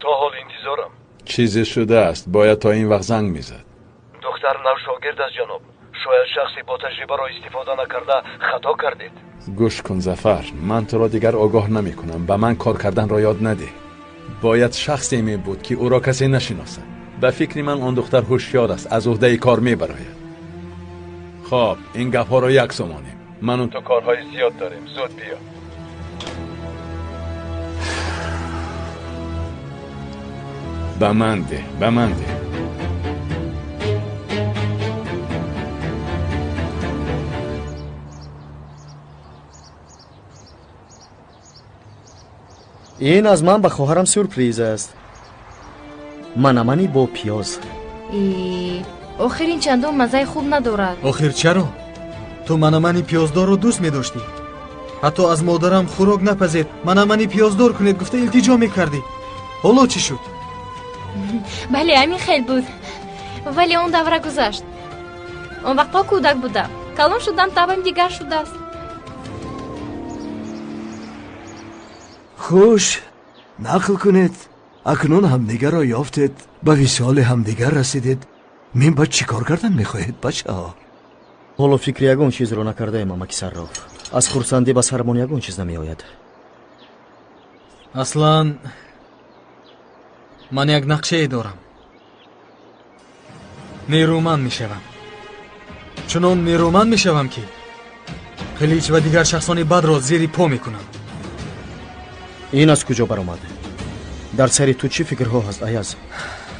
то ҳол интизорам. Чизе шудааст, бояд то ин вақт занг мезад. Духтар нав шогирд аст, ҷаноб. Шояд шахси бо таҷрибаро истифода накарда хато кардед. Гӯш кун, Зафар, ман туро дигар огоҳ намекунам. Ба ман кор карданро ёд надеҳ. Бояд шахсе мебуд, ки ӯро касе нашиносад. Ба фикри ман он духтар ҳушёр аст, аз уҳдаи кор мебарояд. Хоб, ин гапҳоро як сомонем. Ману ту корҳои зиёд дорем, зуд биё. Ба ман деҳ, ба ман деҳ. Ин аз ман ба хоҳарам сюрприз аст. Манамани бо пиёз. Охир ин чандон маззаи хуб надорад. Охир чаро? Ту манамани пиёздорро дӯст медоштӣ. Ҳатто аз модарам хӯрок напазед, манамани пиёздор кунед гуфта илтиҷо мекардӣ. Ҳоло чӣ шуд? Бале, ҳамин хел буд. Вале он давра гузашт. Он вақтҳо кӯдак будам. Калон шудам, табам дигар шудааст. Хуш, нақл кунед. Акнун ҳамдигарро ёфтед, ба висоли ҳамдигар расидед. Мин ба чӣ кор кардан мехоҳед, бачаҳо? Ҳоло фикри ягон чизро накардаем, амаки Сарроф. Аз хурсандӣ ба сармон ягон чиз намеояд. Аслан ман як нақшае дорам. Нерӯманд мешавам. Чунон нерӯманд мешавам, ки Қилич ва дигар шахсони бадро зери по мекунам. Ин аз куҷо баромад? Дар сари ту чӣ фикрҳо ҳаст, Аяз?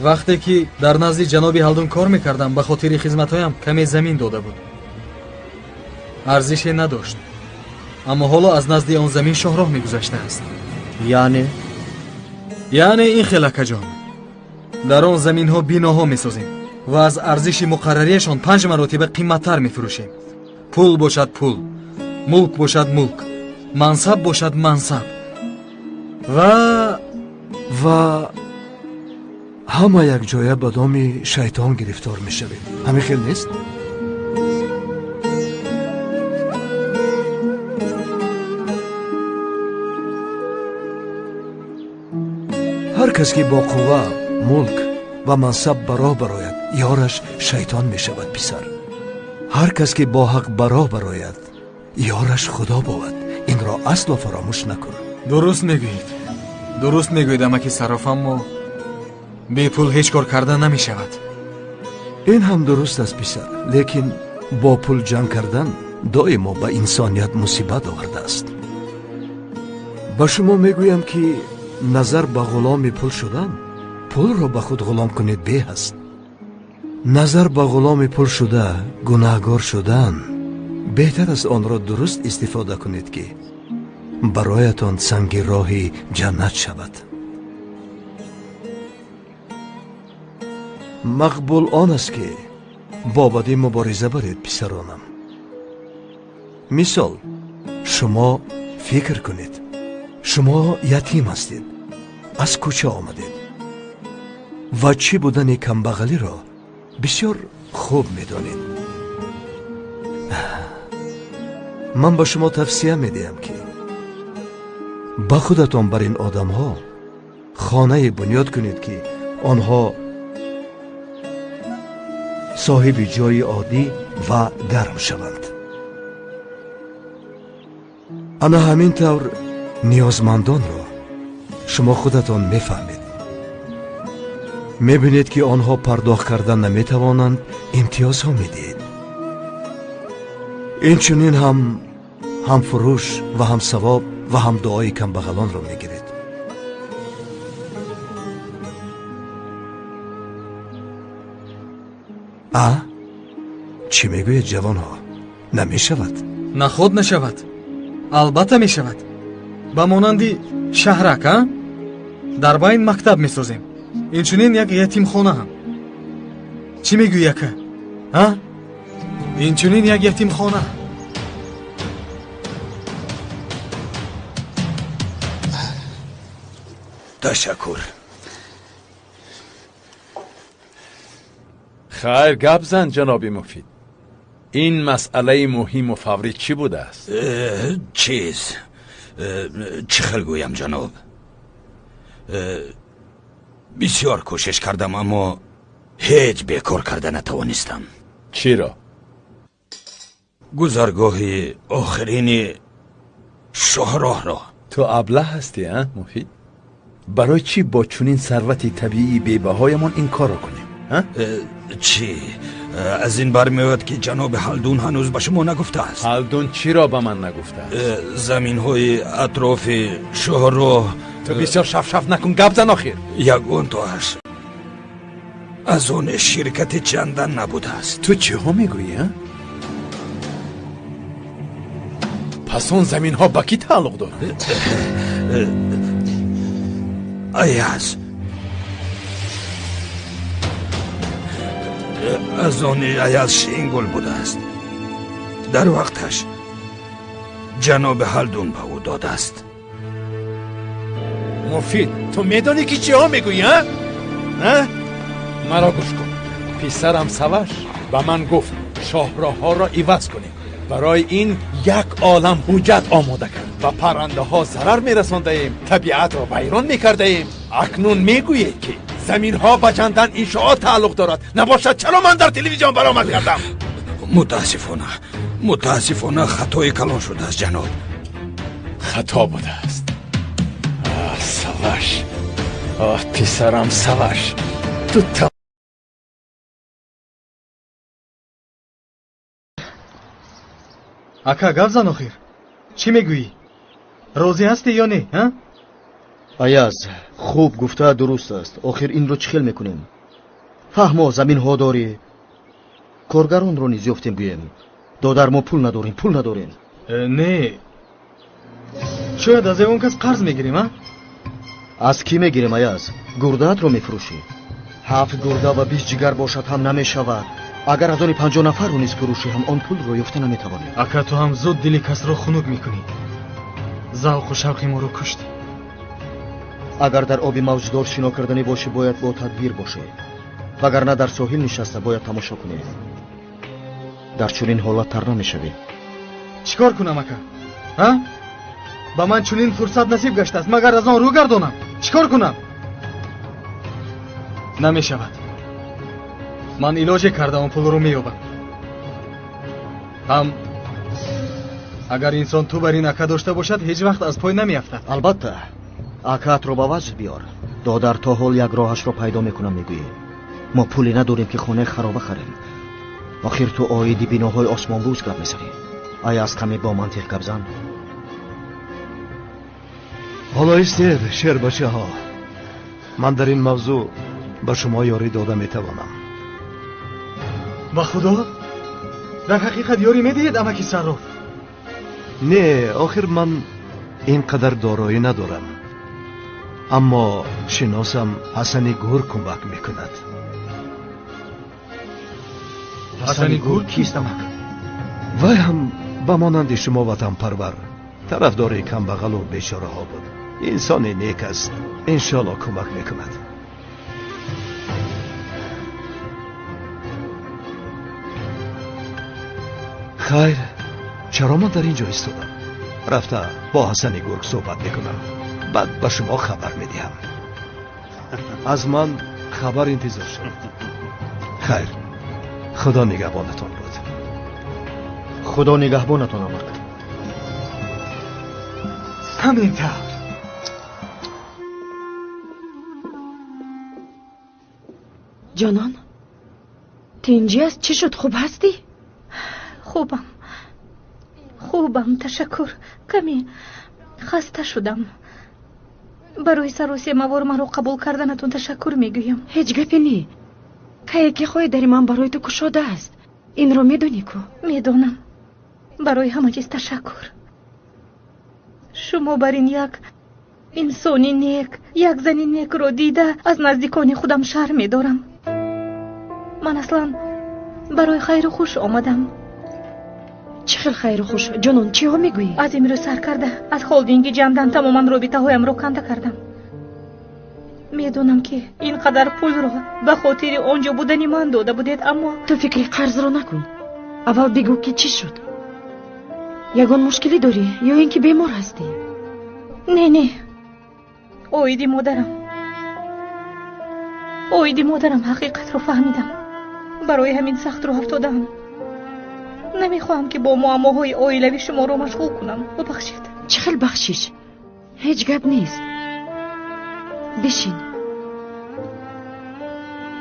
Вақте ки дар назди ҷаноби Ҳалдун кор мекардам, ба хотири хизматҳоям каме замин дода буд. Арзише надошт. Аммо ҳоло аз назди он замин шоҳроҳ мегузаштааст. Яъне? Яъне ин хел, акаҷон. Дар он заминҳо биноҳо месозем ва аз арзиши муқаррарияшон 5 маротиба қиматтар мефурӯшем. Пул бошад пул, мулк бошад мулк, мансаб бошад мансаб. Ва ҳама якҷоя ба доми шайтон гирифтор мешавед. Ҳамин хел нест? Ҳар кас ки бо қувва, мулк ва мансаб ба роҳ барояд, ёраш шайтон мешавад, писар. Ҳар кас ки бо ҳақ ба роҳ барояд, ёраш Худо бовад. Инро асло фаромӯш накун. Дуруст мегӯед, дуруст мегӯед, амаки Сарроф, аммо бепул ҳеҷ кор карда намешавад. Ин ҳам дуруст аст, писар, лекин бо пул ҷанг кардан доимо ба инсоният мусибат овардааст. Ба шумо мегӯям, ки назар ба ғуломи пул шудан, пулро ба худ ғулом кунед беҳ аст. Назар ба ғуломи пул шуда гунаҳгор шудан беҳтар аст. Онро дуруст истифода кунед, ки бароятон санги роҳи ҷаннат шавад. Мақбул он аст, ки бо бадӣ мубориза баред, писаронам. Мисол, шумо фикр кунед, шумо ятим ҳастед, аз кӯча омадед. Ва чӣ будани камбағалиро бисёр хуб медонед. Ман ба шумо тавсия медиҳам, ки ба худатон бар ин одамҳо хонае бунёд кунед, ки онҳо соҳиби ҷойи оддӣ ва гарм шаванд. Ана ҳамин тавр ниёзмандонро шумо худатон мефаҳмед. Мебинед, ки онҳо пардохт кардан наметавонанд, имтиёзҳо медиҳед. Инчунин ҳам фурӯш ва ҳам савоб ва ҳам дуои камбағалонро мегиред. А чӣ мегӯед, ҷавонҳо? Намешавад? Наход нашавад. Албатта мешавад. Ба монанди шаҳрак, а? Дар байн мактаб месозем. Инчунин як ятимхона ҳам. Чӣ мегӯӣ, ака? А? Инчунин як ятимхона. Ташаккур. Хайр, гап зан, ҷаноби Муфид. Ин масъалаи муҳиму фаврӣ чӣ будааст? Чиз, чӣ хел гӯям, ҷаноб? Бисёр кӯшиш кардам, аммо ҳеҷ бекор карда натавонистам. Чиро? Гузаргоҳи охирини шоҳроҳро. Ту аблаҳ ҳастӣ, а, Муфид? Барои чӣ бо чунин сарвати табиии бебаҳоямон ин корро кунем? Чӣ? Аз ин бармеояд, ки ҷаноби Ҳалдун ҳанӯз ба шумо нагуфтааст. Ҳалдун чиро ба ман нагуфтааст? Заминҳои атрофи шоҳроҳ. Ту бисёр шафшаф накун, гап зан охир. Ягон тоаш аз он ширкати чандан набудааст. Ту чиҳо мегӯӣ, а? Пас он заминҳо ба кӣ тааллуқ доранд? Аяз. Аз они Аяз Шингул будааст. Дар вақташ ҷаноби Ҳалдун ба ӯ додааст. Муфид, ту медонӣ, ки чиҳо мегӯӣ, а? Маро гӯш кун. Писарам Саваш ба ман гуфт шоҳроҳҳоро иваз кунем. Барои ин як олам ҳуҷҷат омода кард. Ба паррандаҳо зарар мерасондаем, табиатро вайрон мекардаем. Акнун мегӯед, ки заминҳо ба чандан иншоот тааллуқ дорад. Набошад, чаро ман дар телевизион баромад кардам? Мутаассифона, мутаассифона хатои калон шудааст, ҷаноб. Хато будааст. Оҳ, Саваш, оҳ, писарам Саваш, ту Ака, гап зан охир. Чӣ мегӯӣ? Розӣ ҳастӣ ё не, а? Аяз, хуб гуфта дуруст аст. Охир инро чӣ хел мекунем? Фаҳмо, заминҳо дорӣ. Коргаронро низ ёфтем гӯем. Додар, мо пул надорем, пул надорем. Не. Шояд аз ягон кас қарз мегирем, а? Аз кӣ мегирем, Аяз? Гурдаатро мефурӯшӣ. 7 гурда ва 20 ҷигар бошад ҳам намешавад. Агар аз они 50 нафарро низ фурӯшӣ ҳам он пулро ёфта наметавонӣ. Ака, ту ҳам зуд дили касро хунук мекунӣ. Завқу шавқи моро куштӣ. Агар дар оби мавҷдор шино карданӣ бошӣ, бояд бо тадбир бошӣ. Вагарна дар соҳил нишаста бояд тамошо кунӣ. Дар чунин ҳолат тар намешавӣ. Чӣ кор кунам, ака? Ҳа? Ба ман чунин фурсат насиб гаштааст, магар аз он рӯ гардонам? Чӣ кор кунам? Намешавад. Ман илоҷе карда он пулро меёбам. Ҳам агар инсон ту бар ин ака дошта бошад, ҳеҷ вақт аз пой намеафтад. Албатта, акаатро ба ваҷд биёр. Додар, то ҳол як роҳашро пайдо мекунам мегӯӣ. Мо пуле надорем, ки хонаи хароба харем. Охир ту оиди биноҳои осмонбӯз гап мезанӣ. Аяз, каме бо мантиқ гап зан. Ҳоло истед, шербачаҳо. Ман дар ин мавзӯъ ба шумо ёрӣ дода метавонам. Ба худо? Дар ҳақиқат ёрӣ медиҳед, амаки Сарроф? Не, охир ман ин қадар дороӣ надорам. Аммо шиносам Ҳасани Гур кӯмак мекунад. Ҳасани Гур кист, амак? Вай ҳам ба монанди шумо ватанпарвар, тарафдори камбағалу бечораҳо буд. Инсони нек аст, иншоалло кӯмак мекунад. Хайр, чаро ман дар ин ҷо истодам? Рафта бо Ҳасани гург суҳбат мекунам, баъд ба шумо хабар медиҳам. Аз ман хабар интизор шавед. Хайр, Худо нигаҳбонатон буд. Худо нигаҳбонатон, амак. Ҳамин тавр. Ҷонон, тинҷӣ аст? Чӣ шуд? Хуб ҳастӣ? Хубам, хубам, ташаккур. Каме хаста шудам. Барои саросемавор маро қабул карданатон ташаккур мегӯям. Ҳеҷ гапе не. Кае ки хоҳӣ, дари ман барои ту кушода аст. Инро медонӣ ку? Медонам. Барои ҳама чиз ташаккур. Шумо бар ин як инсони нек, як зани некро дида аз наздикони худам шарм медорам. Ман аслан барои хайру хуш омадам. Чӣ хел хайру хуш? Ҷонон, чиҳо мегӯӣ? Аз имрӯз сар карда аз холдинги ҷандан тамоман робитаҳоямро канда кардам. Медонам, ки ин қадар пулро ба хотири он ҷо будани ман дода будед, аммо ту фикри қарзро накун. Аввал бигӯ, ки чӣ шуд? Ягон мушкилӣ дорӣ ё ин ки бемор ҳастӣ? Не, не, оиди модарам, оиди модарам ҳақиқатро фаҳмидам. Барои ҳамин сахт рӯ афтодаам. Намехоҳам, ки бо муаммоҳои оилавӣ шуморо машғул кунам. Бубахшед. Чӣ хел бахшиш? Ҳеҷ гап нест. Бишин,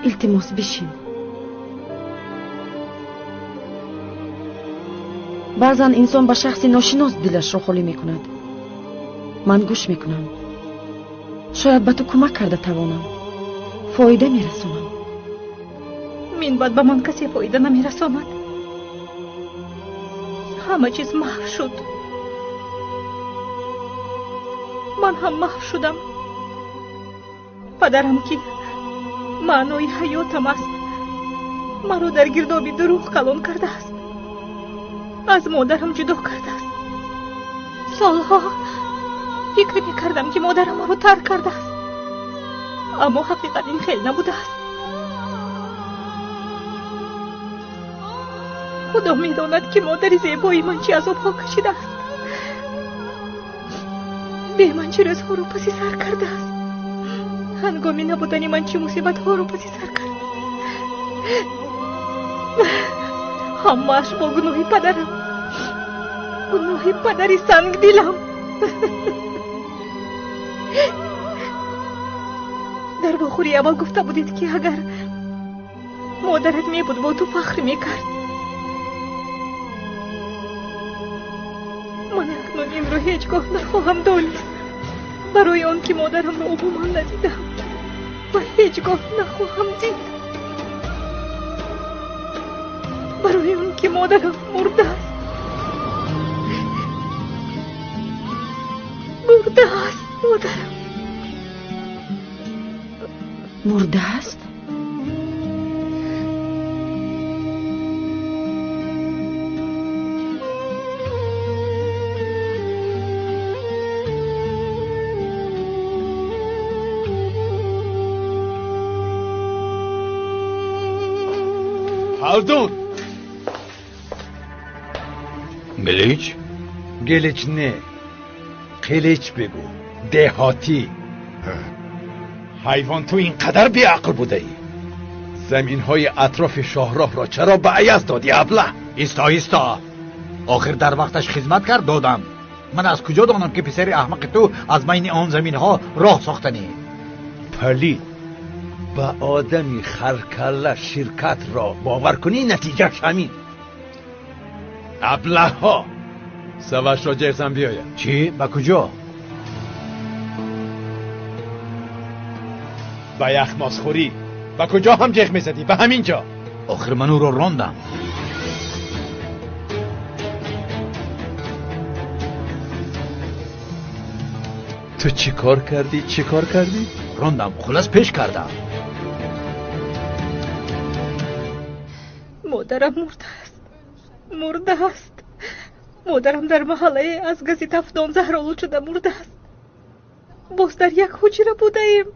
илтимос, бишин. Баъзан инсон ба шахси ношинос дилашро холӣ мекунад. Ман гӯш мекунам. Шояд ба ту кӯмак карда тавонам, фоида мерасонам. Минбаъд ба ман касе фоида намерасонад. Ҳама чиз маҳв шуд. Ман ҳам маҳв шудам. Падарам, ки маънои ҳаётам аст, маро дар гирдоби дурӯғ калон кардааст, аз модарам ҷудо кардааст. Солҳо фикр мекардам, ки модарам маро тарк кардааст, аммо ҳақиқат ин хел набудааст. Худо медонад, ки модари зебои ман чӣ азобҳо кашидааст, бе ман чӣ рӯзҳоро паси сар кардааст, ҳангоми набудани ман чӣ мусибатҳоро паси сар кард. Ҳамааш бо гуноҳи падарам, гуноҳи падари сангдилам. Дар вохӯрии аввал гуфта будед, ки агар модарат мебуд, бо ту фахр мекард. Ман акнун инро ҳеҷ гоҳ нахоҳам донист, барои он ки модарамро умуман надидам ва ҳеҷ гоҳ нахоҳам дид, барои он ки модарам мурдааст. Мурдааст модарам. Мурдааст? Халдун! Гилич? Гилич не, қилич бигӯ, деҳотӣ. Ҳайвон, ту ин қадар беақл будаӣ? Заминҳои атрофи шоҳроҳро чаро ба Аяз додӣ, аблаҳ? Исто, исто, охир дар вақташ хизмат кард додам. Ман аз куҷо донам, ки писари аҳмақи ту аз байни он заминҳо роҳ сохтанӣ? Палид, ба одами харкалла ширкатро бовар кунӣ, натиҷааш ҳамин. Аблаҳҳо, савашро ҷеғзан биёяд. Чӣ? Ба куҷо? Ба яхмозхӯрӣ. Ба куҷо ҳам ҷеғ мезадӣ? Ба ҳамин ҷо. Охир ман ӯро рондам. Ту чӣ кор кардӣ? Чӣ кор кардӣ? Рондам, хулас пеш кардам. Модарам мурдааст, мурдааст. Модарам дар маҳаллае аз гази тафдон заҳролуд шуда мурдааст. Боз дар як ҳуҷра будаем.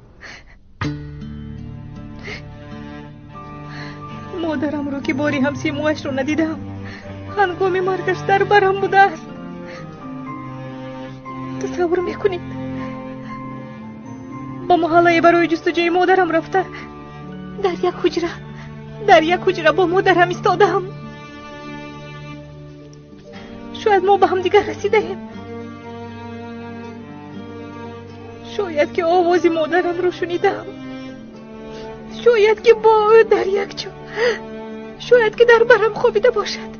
Модарамро, ки бори ҳам симоашро надидам, Ҳангоми маргаш дар барам будааст. Тасаввур мекунед? Ба маҳаллае барои ҷустуҷӯи модарам рафта, дар як ҳуҷра бо модарам истодаам. Шояд мо ба ҳамдигар расидаем. Шояд ки овози модарамро шунидам. Шояд ки бо ӯ дар як ҷо, шояд ки дар барам хобида бошад.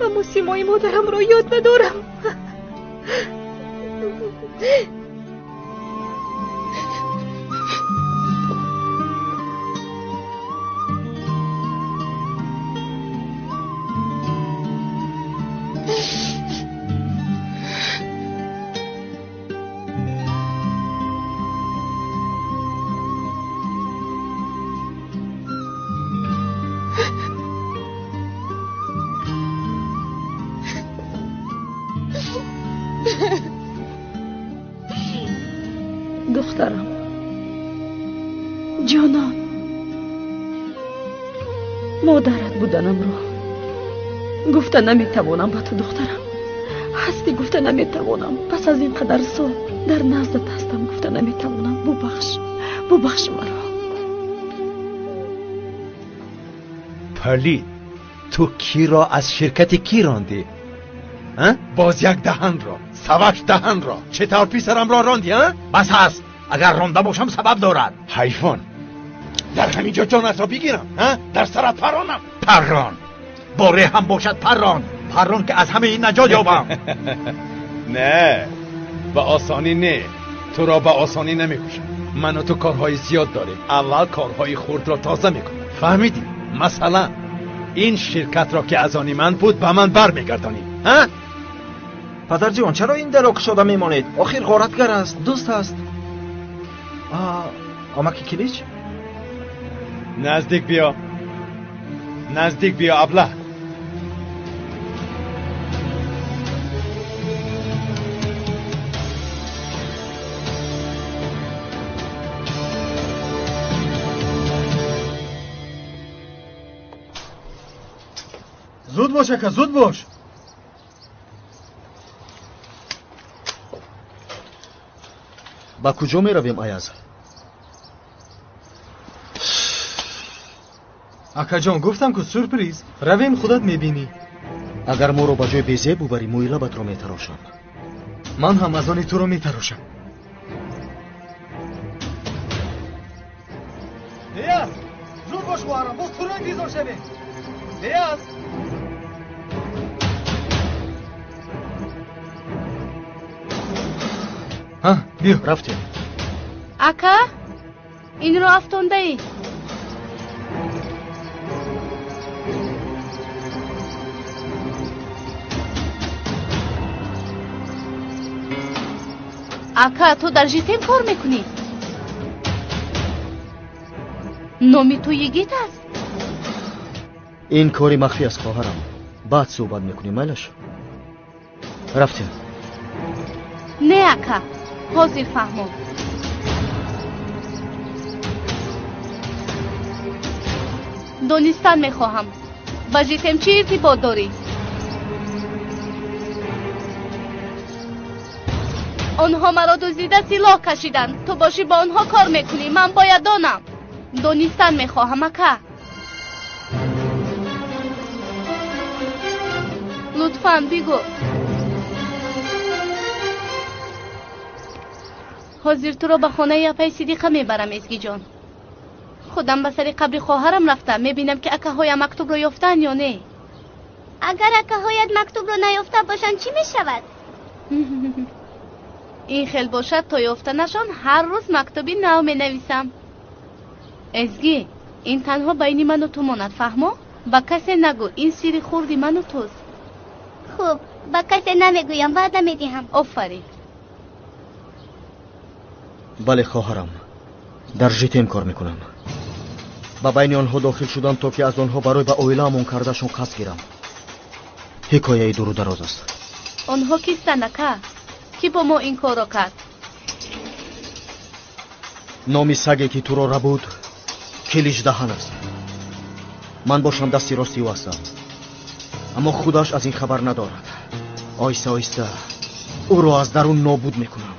Аммо симои модарамро ёд надорам. Духтарам, ҷонон, модарат буданамро гуфта наметавонам ба ту, духтарам. Ҳастӣ гуфта наметавонам. Пас аз ин қадар сол дар наздат ҳастам гуфта наметавонам. Бубахш, бубахш маро. Палид, ту киро аз ширкати кӣ рондӣ? Боз як даҳанро, саваш даҳанро. Чӣ тавр писарамро рондӣ, а? Бас аст. Агар ронда бошам сабаб дорад. Ҳайвон, дар ҳамин ҷо ҷонатро бигирам, а? Дар сарат парронам. Паррон. Боре ҳам бошад паррон. Паррон ки аз ҳамаи ин наҷот ёбам. Не, ба осонӣ не. Туро ба осонӣ намекушам. Ману ту корҳои зиёд дорем. Аввал корҳои хурдро тоза мекунам. Фаҳмидӣ? Масалан, ин ширкатро ки аз они ман буд ба ман бармегардонӣ, а? Падарҷон, чаро ин даро кушода мемонед? Охир ғоратгар аст, дӯст аст. Амаки Килич? Наздик биё. Наздик биё, аблаҳ. Зуд бош, ака, зуд бош. Ба куҷо меравем, Аяз? Акаҷон, гуфтам ку сюрприз. Равем, худат мебинӣ. Агар моро ба ҷои безеб бубарӣ, мӯи лабатро метарошам. Ман ҳам аз они туро метарошам. Бияз, зуд бош, хоҳарам, боз туро интизор шавем. Бияз. Ҳа, биё. Рафтем. Ака, инро афтондаӣ. Ака, ту дар Житем кор мекунӣ? Номи ту Йигит аст? Ин кори махфӣ аст, хоҳарам. Баъд суҳбат мекунем, майлаш? Рафтем. Не, ака, ҳозир фаҳмом. Донистан мехоҳам, ба Житем чӣ иртибот дорӣ? Онҳо маро дуздида силоҳ кашиданд. Ту бошӣ бо онҳо кор мекунӣ. Ман бояд донам. Донистан мехоҳам, ака. Лутфан бигӯ. Ҳозир туро ба хонаи апаи Сидиқа мебарам, Эзгиҷон. Худам ба сари қабри хоҳарам рафта мебинам, ки акаҳоям мактубро ёфтаанд ё не. Агар акаҳоят мактубро наёфта бошанд, чӣ мешавад? Ин хел бошад, то ёфтанашон ҳар рӯз мактуби нав менависам. Эзгӣ, ин танҳо байни ману ту монад, фаҳмо? Ба касе нагӯ, ин сирри хурди ману туст. Хуб, ба касе намегӯям, ваъда медиҳам. Офарин. Бале, хоҳарам, дар Житем кор мекунам. Ба байни онҳо дохил шудам, то ки аз онҳо барои ба оилаамон кардашон қасд гирам. Ҳикояи дуру дароз аст. Онҳо кистанд, ака? Кӣ бо мо ин корро кард? Номи саге ки туро рабуд Килич Даҳан аст. Ман бошам дасти рости ӯ ҳастам, аммо худаш аз ин хабар надорад. Оҳиста оҳиста ӯро аз дарун нобуд мекунам.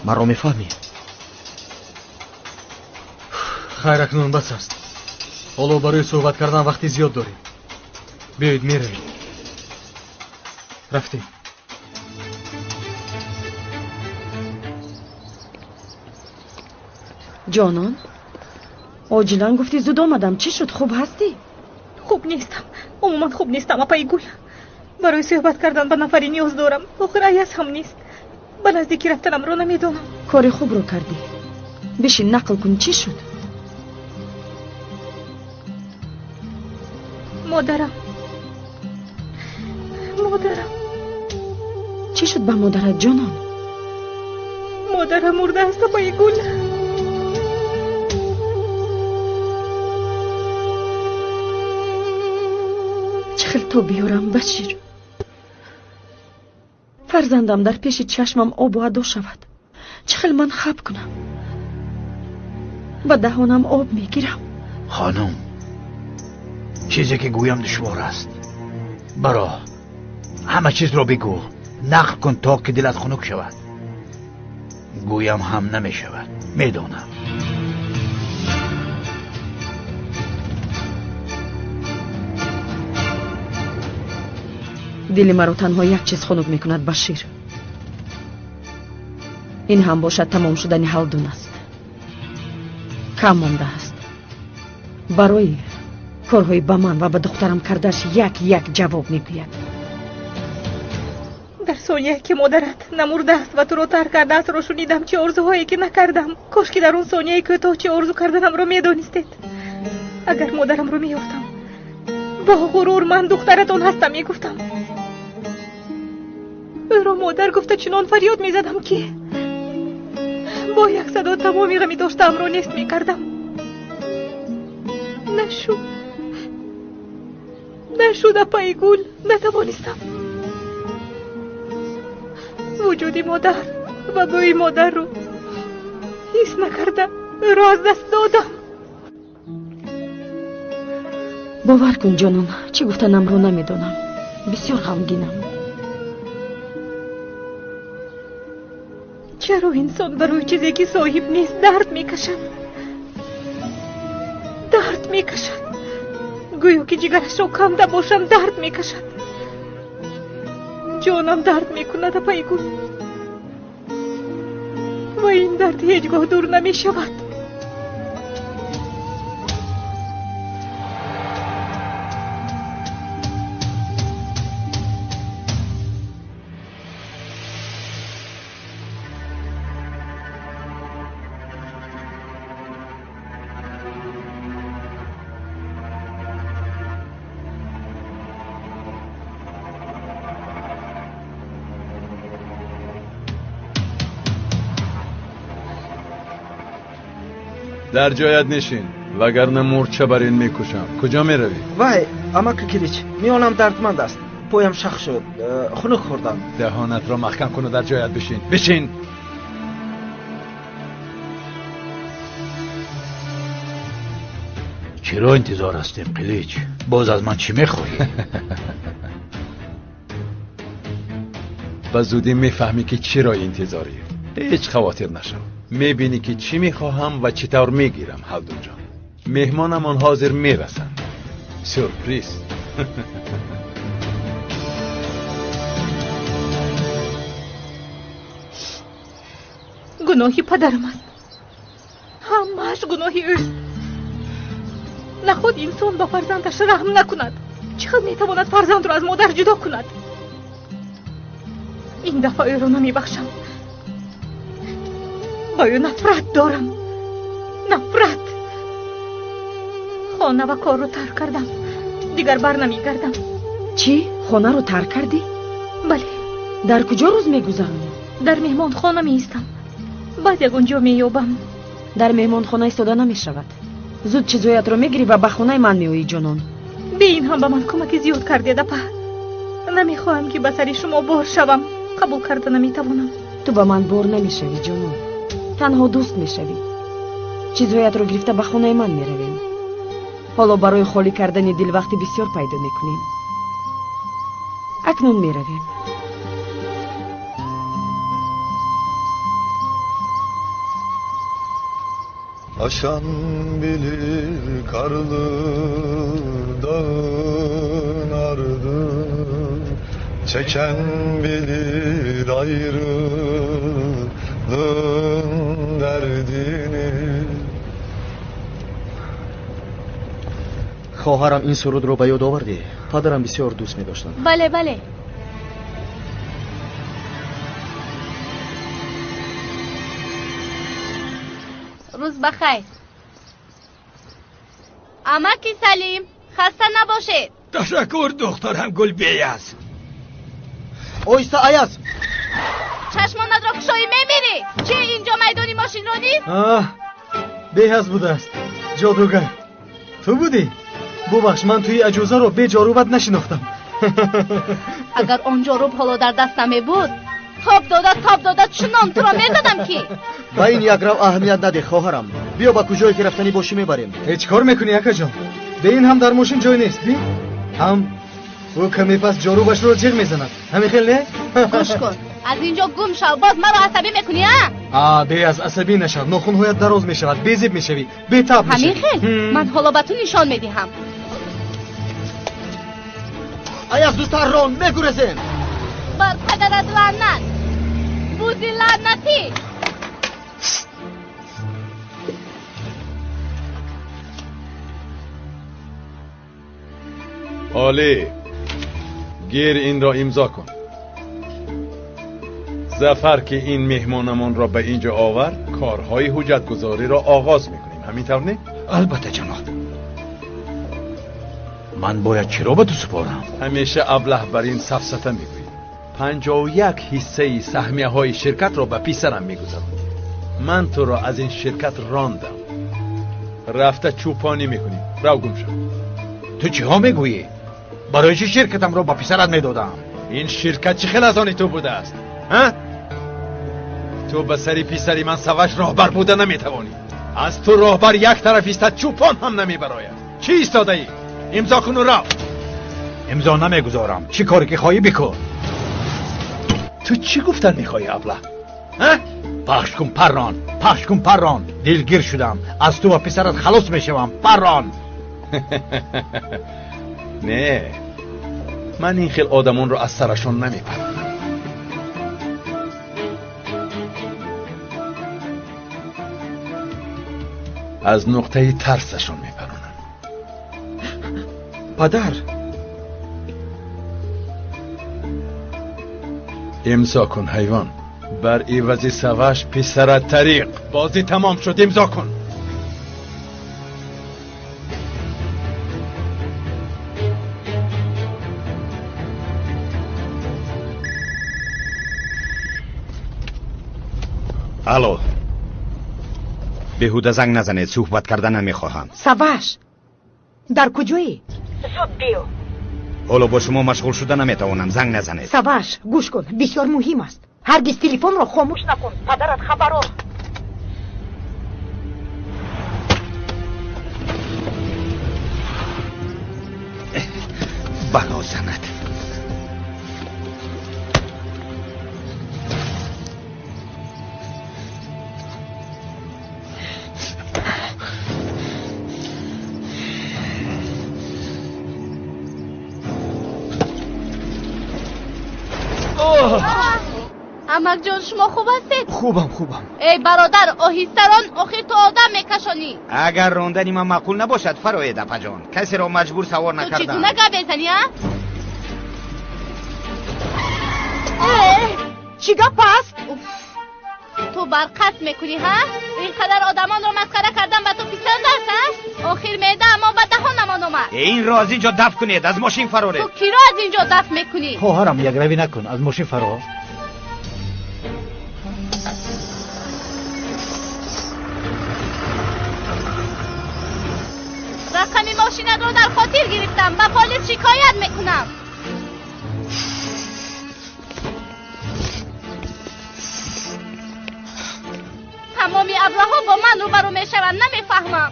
Маро мефаҳмӣ? Хайр, акнун бас аст. Ҳоло барои суҳбат кардан вақти зиёд дорем. Биёед меравем. Рафтем. Ҷонон, оҷилан гуфтӣ зуд омадам. Чӣ шуд? Хуб ҳастӣ? Хуб нестам, умуман хуб нестам, апаи Гул. Барои суҳбат кардан ба нафаре ниёз дорам. Охир Аяз ҳам нест. Ба наздикӣ рафтанамро намедонам. Кори хубро кардӣ. Бишин, нақл кун, чӣ шуд? Модарам, модарам. Чӣ шуд ба модарат, ҷонон? Модарам мурдааст, апаи Гул. Чӣ хел то биёрам, Башир? Фарзандам дар пеши чашмам обу адо шавад. Чӣ хел ман хаб кунам? Ба даҳонам об мегирам. Хонум, чизе ки гӯям душвор аст. Баро, ҳама чизро бигӯ, нақл кун то ки дилат хунук шавад. Гӯям ҳам намешавад, медонам. Дили маро танҳо як чиз хунук мекунад, Башир. Ин ҳам бошад тамом шудани ҳалдун аст. Кам мондааст. Барои корҳои ба ман ва ба духтарам кардааш як як ҷавоб мегӯяд. Дар сонияе ки модарат намурдааст ва туро тарк кардаастро шунидам, чӣ орзуҳое ки накардам. Кош ки дар он сонияи кӯтоҳ чӣ орзу карданамро медонистед. Агар модарамро меёфтам, бо ғурур ман духтаратон ҳастам мегуфтам. Ӯро модар гуфта чунон фарёд мезадам, ки бо як садо тамоми ғами доштаамро нест мекардам. Нашуд, нашуд, апаи Гул, натавонистам. Вуҷуди модар ва бӯи модарро ҳис накарда ӯро аз даст додам. Бовар кун, ҷонон, чӣ гуфтанамро намедонам. Бисёр ғамгинам. Чаро инсон барои чизе ки соҳиб нест дард мекашад? Дард мекашад. Гӯё ки ҷигарашро канда бошам, дард мекашад. Ҷонам дард мекунад, апаи Гул. Ва ин дард ҳеҷ гоҳ дур намешавад. Дар ҷоят нишин, вагарна мӯрча бар ин мекушам. Куҷо меравӣ? Вай, амаки Килич, миёнам дардманд аст. Поям шах шуд, хунук хӯрдам. Даҳонатро маҳкам куну дар ҷоят бишин. Бишин! Чиро интизор ҳастем, Қилич? Боз аз ман чӣ мехоҳӣ? Ба зудӣ мефаҳмӣ ки чиро интизорӣ. Ҳеҷ хавотир нашав. Мебинӣ ки чӣ мехоҳам ва чӣ тавр мегирам, Ҳалдунҷон. Меҳмонамон ҳозир мерасанд. Сюрприз. Гуноҳи падарам аст. Ҳамааш гуноҳи ӯст. Наход инсон ба фарзандаш раҳм накунад. Чӣ хел метавонад фарзандро аз модар ҷудо кунад? Ин дафъа ӯро намебахшам. Ба ӯ нафрат дорам. Нафрат. Хона ва корро тарк кардам. Дигар бар намегардам. Чӣ? Хонаро тарк кардӣ? Бале. Дар куҷо рӯз мегузаронӣ? Дар меҳмонхона меистам. Баъд ягон ҷо меёбам. Дар меҳмонхона истода намешавад. Зуд чизҳоятро мегирӣ ва ба хонаи ман меоӣ, ҷонон. Бе ин ҳам ба ман кӯмаки зиёд кардед, апа. Намехоҳам ки ба сари шумо бор шавам. Қабул карда наметавонам. Ту ба ман бор намешавӣ, ҷонон. Танҳо дӯст мешавӣ. Чизҳоятро гирифта ба хонаи ман меравем. Ҳоло барои холӣ кардани дил вақти бисёр пайдо мекунем. Акнун меравем. Aşan bilir karlı dağın ardını, çeken bilir ayrılığın derdini. Хоҳарам ин сурудро ба ёд овардӣ? Падарам бисёр дӯст медоштанд. Бале, бале. Рӯз бахайр. Амаки Салим, хаста набошед. Ташаккур, духтарам Гулбеяз. Оҳиста, Аяз. Чашмонатро кушоӣ мемирӣ. Чи инҷо майдони мошинронӣ? Аҳ, беҳаз будааст. Ҷодугар. Ту будӣ? Бубахш, ман туи аҷузаро бе ҷорубат нашинохтам. Агар он ҷоруб ҳоло дар дастам мебуд, тоб дода, тоб дода чунон туро мезадам ки. Ба ин якрав аҳамият надеҳ, хоҳарам. Биё ба куҷое ки рафтанӣ бошӣ мебарем. Э, чӣ кор мекунӣ, акаҷон? Бе ин ҳам дар мошин ҷой нест, би? Ҳам ӯ каме пас ҷорубашро ҷиғ мезанад. Ҳамин хел не? Гӯш кун, аз инҷо гум шав, боз маро асабӣ мекунӣ, а? А, беаз асабӣ нашав, нохунҳоят дароз мешавад, безеб мешавӣ, бетаб мешавӣ. Ҳамин хел? Ман ҳоло ба ту нишон медиҳам. Аяз, зудтар рон, мегурезем. Бар падарат лаънат, бузи лаънатӣ. Олӣ, гир инро имзо кун. Зафар ки ин меҳмонамонро ба инҷо овард, корҳои ҳуҷҷатгузориро оғоз мекунем. Ҳамин тавр не? Албатта, ҷаноб. Ман бояд чиро ба ту супорам? Ҳамеша аблаҳ бар ин сафсата мегӯӣ. 51 ҳиссаи саҳмияҳои ширкатро ба писарам мегузарам. Ман туро аз ин ширкат рондам. Рафта чӯпонӣ мекунӣ. Рав гум шав. Ту чиҳо мегӯӣ? Барои чӣ ширкатамро ба писарат медодам? Ин ширкат чӣ хел аз они ту будааст? Ҳа? Ту ба сари писари ман Саваш роҳбар буда наметавонӣ. Аз ту роҳбар як тараф истад, чӯпон ҳам намебарояд. Чӣ истодаӣ? Имзо куну рав. Имзо намегузорам. Чӣ коре ки хоҳӣ бикун. Ту чӣ гуфтан мехоҳӣ, абла? Ҳа? Пахш кун, паррон, пахш кун, паррон. Дилгир шудам. Аз ту ва писарат халос мешавам, паррон. Не, ман ин хел одамонро аз сарашон намепаронам. Аз нуқтаи тарсашон мепаронам. Падар, имзо кун, ҳайвон. Бар ивази Саваш писарат тариқ. Бозӣ тамом шуд, имзо кун. Алло, беҳуда занг назанед, суҳбат карда намехоҳам. Саваш, дар куҷоӣ? Зуд биё. Ҳоло бо шумо машғул шуда наметавонам, занг назанед. Саваш, гӯш кун, бисёр муҳим аст. Ҳаргиз телефонро хомӯш накун, падарат хабарор. Бало занад. Амакҷон, шумо хуб ҳастед? Хубам, хубам. Эй бародар, оҳиста рон, охир ту одам мекашонӣ. Агар рондани ман маъқул набошад, фароед, апаҷон. Касеро маҷбур савор накардам. Ту чӣ гуна гап мезанӣ, а? Чӣ гап аст? Ту барқасд мекунӣ, ҳа? Ин қадар одамонро масхара кардан ба ту писанд аст, ҳа? Охир меъдаамон ба даҳонамон омад. Инро аз ин ҷо дафт кунед, аз мошин фароред. Ту киро аз ин ҷо дафт мекунӣ? Хоҳарам, якравӣ накун, аз мошин фаро. Рақами мошинатро дар хотир гирифтам, ба полис шикоят мекунам. Тамоми Тамоми аблаҳо бо ман рӯбарӯ мешаванд, намефаҳмам.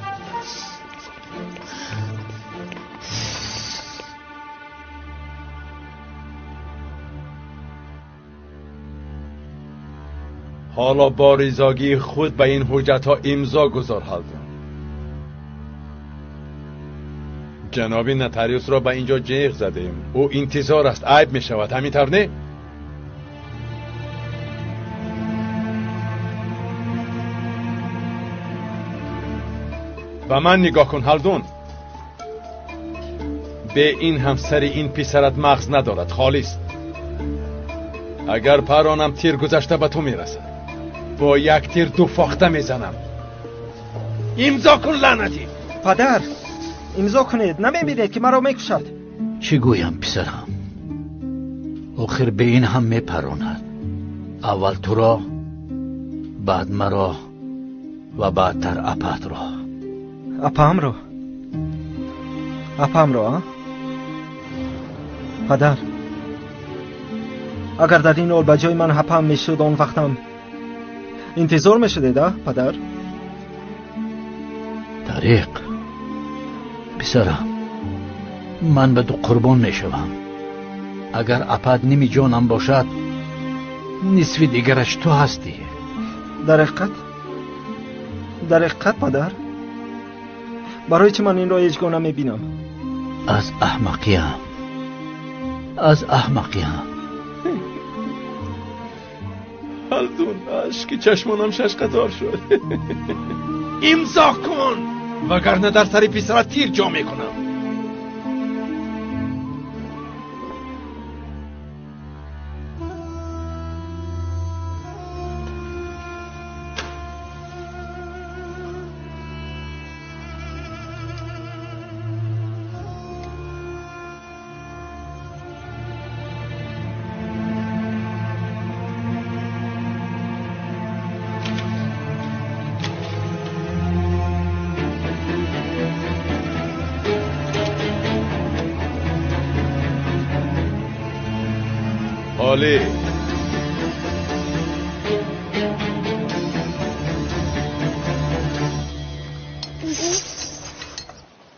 Ҳоло бо ризогии худ ба ин ҳуҷҷатҳо имзо гузор Ҳалдун. Ҷаноби нотариусро ба инҷо ҷеғ задем. Ӯ интизор аст, айб мешавад, ҳамин тавр не? Ба ман нигоҳ кун Ҳалдун. Бе ин ҳам сари ин писарат мағз надорад, холист. Агар паронам тир гузашта ба ту мерасад. Бо як тир ду фохта мезанам. Имзо кун лаънатӣ! Падар, имзо кунед, намебинед ки маро мекушад. Чӣ гӯям писарам? Охир бе ин ҳам мепаронад. Аввал туро, баъд маро ва баъдтар апатро. Апамро? Апамро, а? Падар, агар дар ин ҳол ба ҷои ман апам мешуд, он вақтам интизор мешудед, а, падар? Тариқ, писарам, ман ба ту қурбон мешавам. Агар апат ними ҷонам бошад, нисфи дигараш ту ҳастӣ. Дар ҳақиқат? Дар ҳақиқат, падар? Барои чӣ ман инро ҳеҷ гоҳ намебинам? Аз аҳмақиям, аз аҳмақиям. Ҳалдун, ашки чашмонам шашқатор шуд. Имзо кун, вагарна дар сари писарат тир ҷо мекунам. عالی.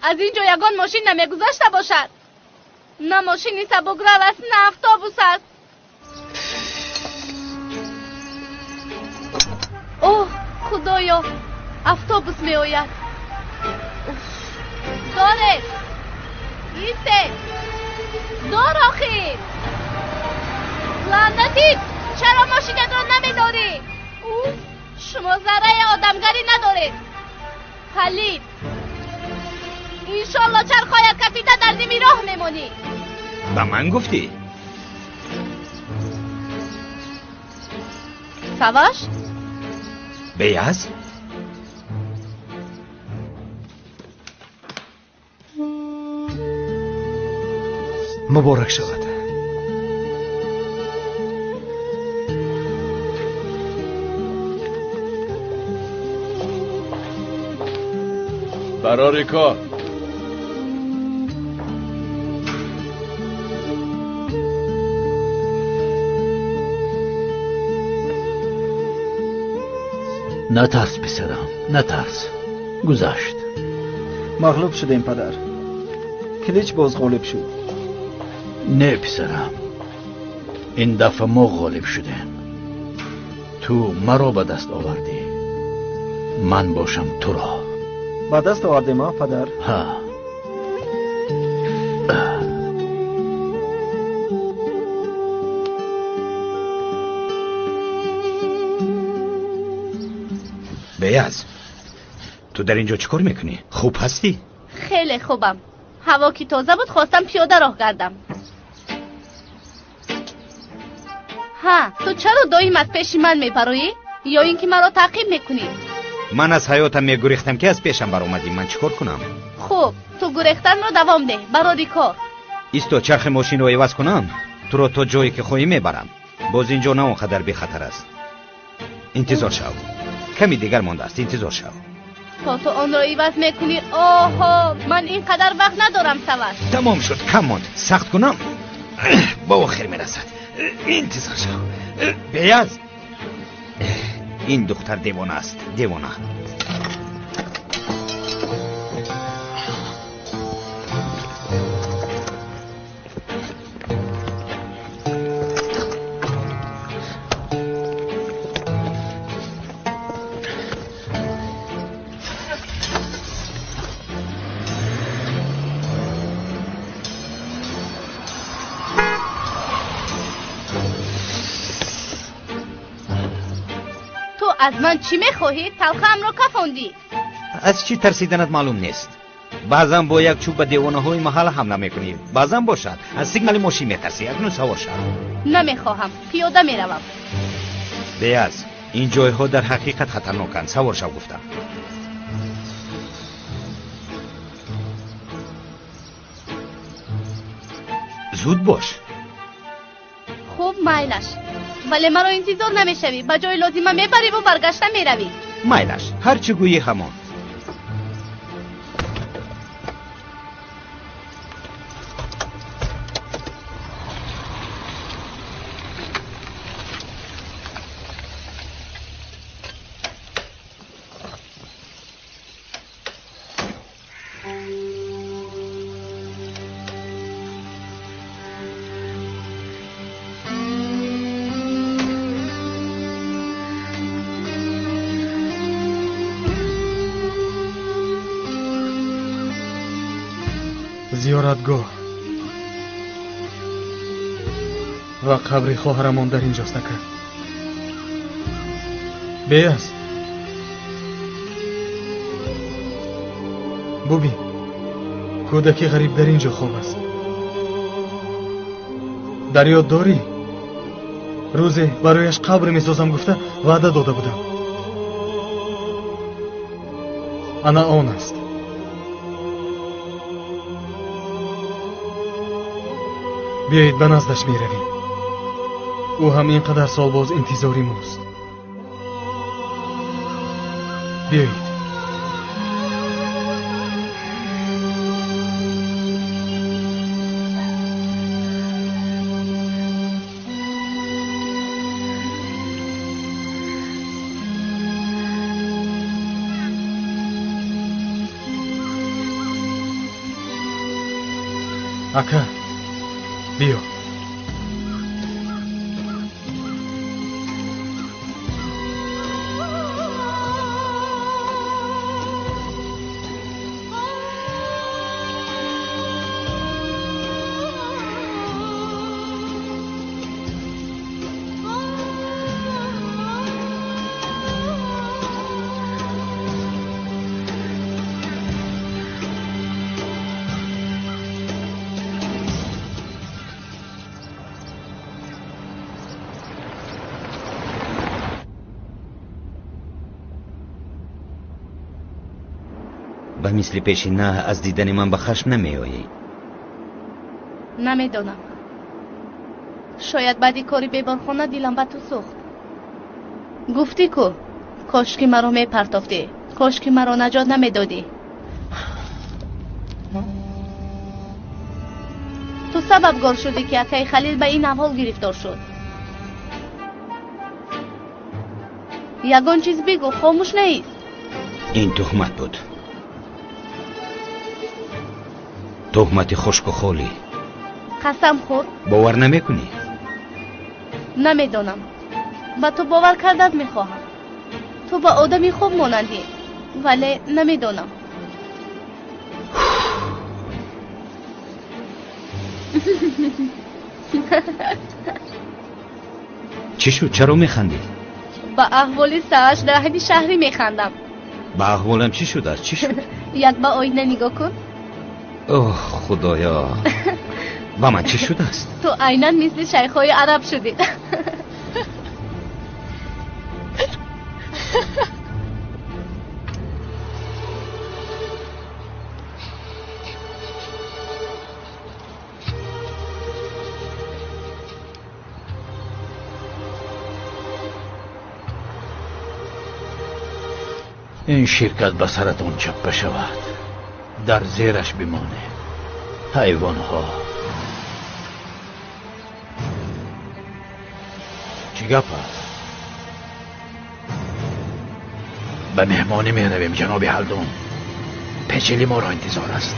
Аз ин ҷо ягон мошин намегузашта бошад. На мошини сабукрав аст, на автобус аст. Оҳ, худоё, автобус меояд. Доред, истед, дор охир. Лаънатӣ, чаро мошинатро намедорӣ? Шумо зарраи одамгарӣ надоред. Палид, иншолло чархоят кафида дар ними роҳ мемонӣ. Ба ман гуфтӣ? Саваш? Беяз? Муборак шавад. Барори кор. Натарс писарам, натарс. Гузашт. Мағлуб шудем, падар. Клич боз ғолиб шуд. Не, писарам, ин дафъа мо ғолиб шудем. Ту маро ба даст овардӣ, ман бошам туро. Ба даст овардем, а, падар? Ҳа. Беяз, ту дар ин ҷо чӣ кор мекунӣ? Хуб ҳастӣ? Хеле хубам. Ҳаво ки тоза буд, хостам пиёда роҳ гардам. Ҳа, ту чаро доим аз пеши ман мебароӣ? Ё ин ки маро таъқиб мекунӣ? Ман аз ҳаётам мегурехтам, ки аз пешам баромадӣ. Ман чӣ кор кунам? Хуб, ту гурехтанро давом деҳ, барори кор. Исто, чархи мошинро иваз кунам, туро то ҷое ки хоҳӣ мебарам. Боз ин ҷо на он қадар бехатар аст. Интизор шав, ками дигар мондааст, интизор шав. То ту онро иваз мекунӣ? Оҳо, ман ин қадар вақт надорам, Саваш. Тамом шуд, кам монд. Сахт кунам, ба охир мерасад. Интизор шав. Беяз. Ин духтар девона аст, девона. Аз ман чӣ мехоҳӣ? Талхаамро кафондӣ. Аз чӣ тарсиданат маълум нест. Баъзан бо як чӯб ба девонаҳои маҳалла ҳамла мекунӣ, баъзан бошад аз сигнали мошин метарсӣ. Акнун савор шав. Намехоҳам, пиёда меравам. Беаз, ин ҷойҳо дар ҳақиқат хатарноканд. Савор шав гуфтам. Зуд бош. Хуб, майлаш. Вале маро интизор намешавӣ. Ба ҷои лозима мебариву баргашта меравӣ. Майлаш, ҳар чӣ гӯӣ ҳамон. Зиёратгоҳ ва қабри хоҳарамон дар инҷост, ака. Беаз, бубин, кӯдаки ғариб дар инҷо хоб аст. Дар ёд дорӣ, рӯзе барояш қабр месозам гуфта ваъда дода будам. Ана он аст. Биёед ба наздаш меравем. Ӯ ҳам ин қадар сол боз интизори мост. Биёед. Ака, биё. Ба мисли пешина аз дидани ман ба хашм намеоӣ. Намедонам. Шояд баъди кори беборхона дилам ба ту сӯхт. Гуфтӣ ку, кошки маро мепартофтӣ, кошки маро наҷот намедодӣ. Ту сабабгор шудӣ, ки акаи Халил ба ин аҳвол гирифтор шуд. Ягон чиз бигӯ, хомӯш наист. Ин туҳмат буд. Туҳмати хушку холӣ. Қасам хӯр. Бовар намекунӣ? Намедонам. Ба ту бовар кардан мехоҳам. Ту ба одами хуб монандӣ, вале намедонам. Чӣ шуд? Чаро механдӣ? Ба аҳволи сааш даҳни шаҳрӣ механдам. Ба аҳволам чӣ шудааст? Чӣ шуд? Як ба оина нигоҳ кун. Оҳ, худоё, ба ман чӣ шудааст? Ту айнан мисли шайхҳои араб шудӣ. Ин ширкат ба саратон чаппа шавад, дар зераш бимонед, ҳайвонҳо. Чӣ гап аст? Ба меҳмонӣ меравем, ҷаноби Ҳалдун. Печили моро интизор аст.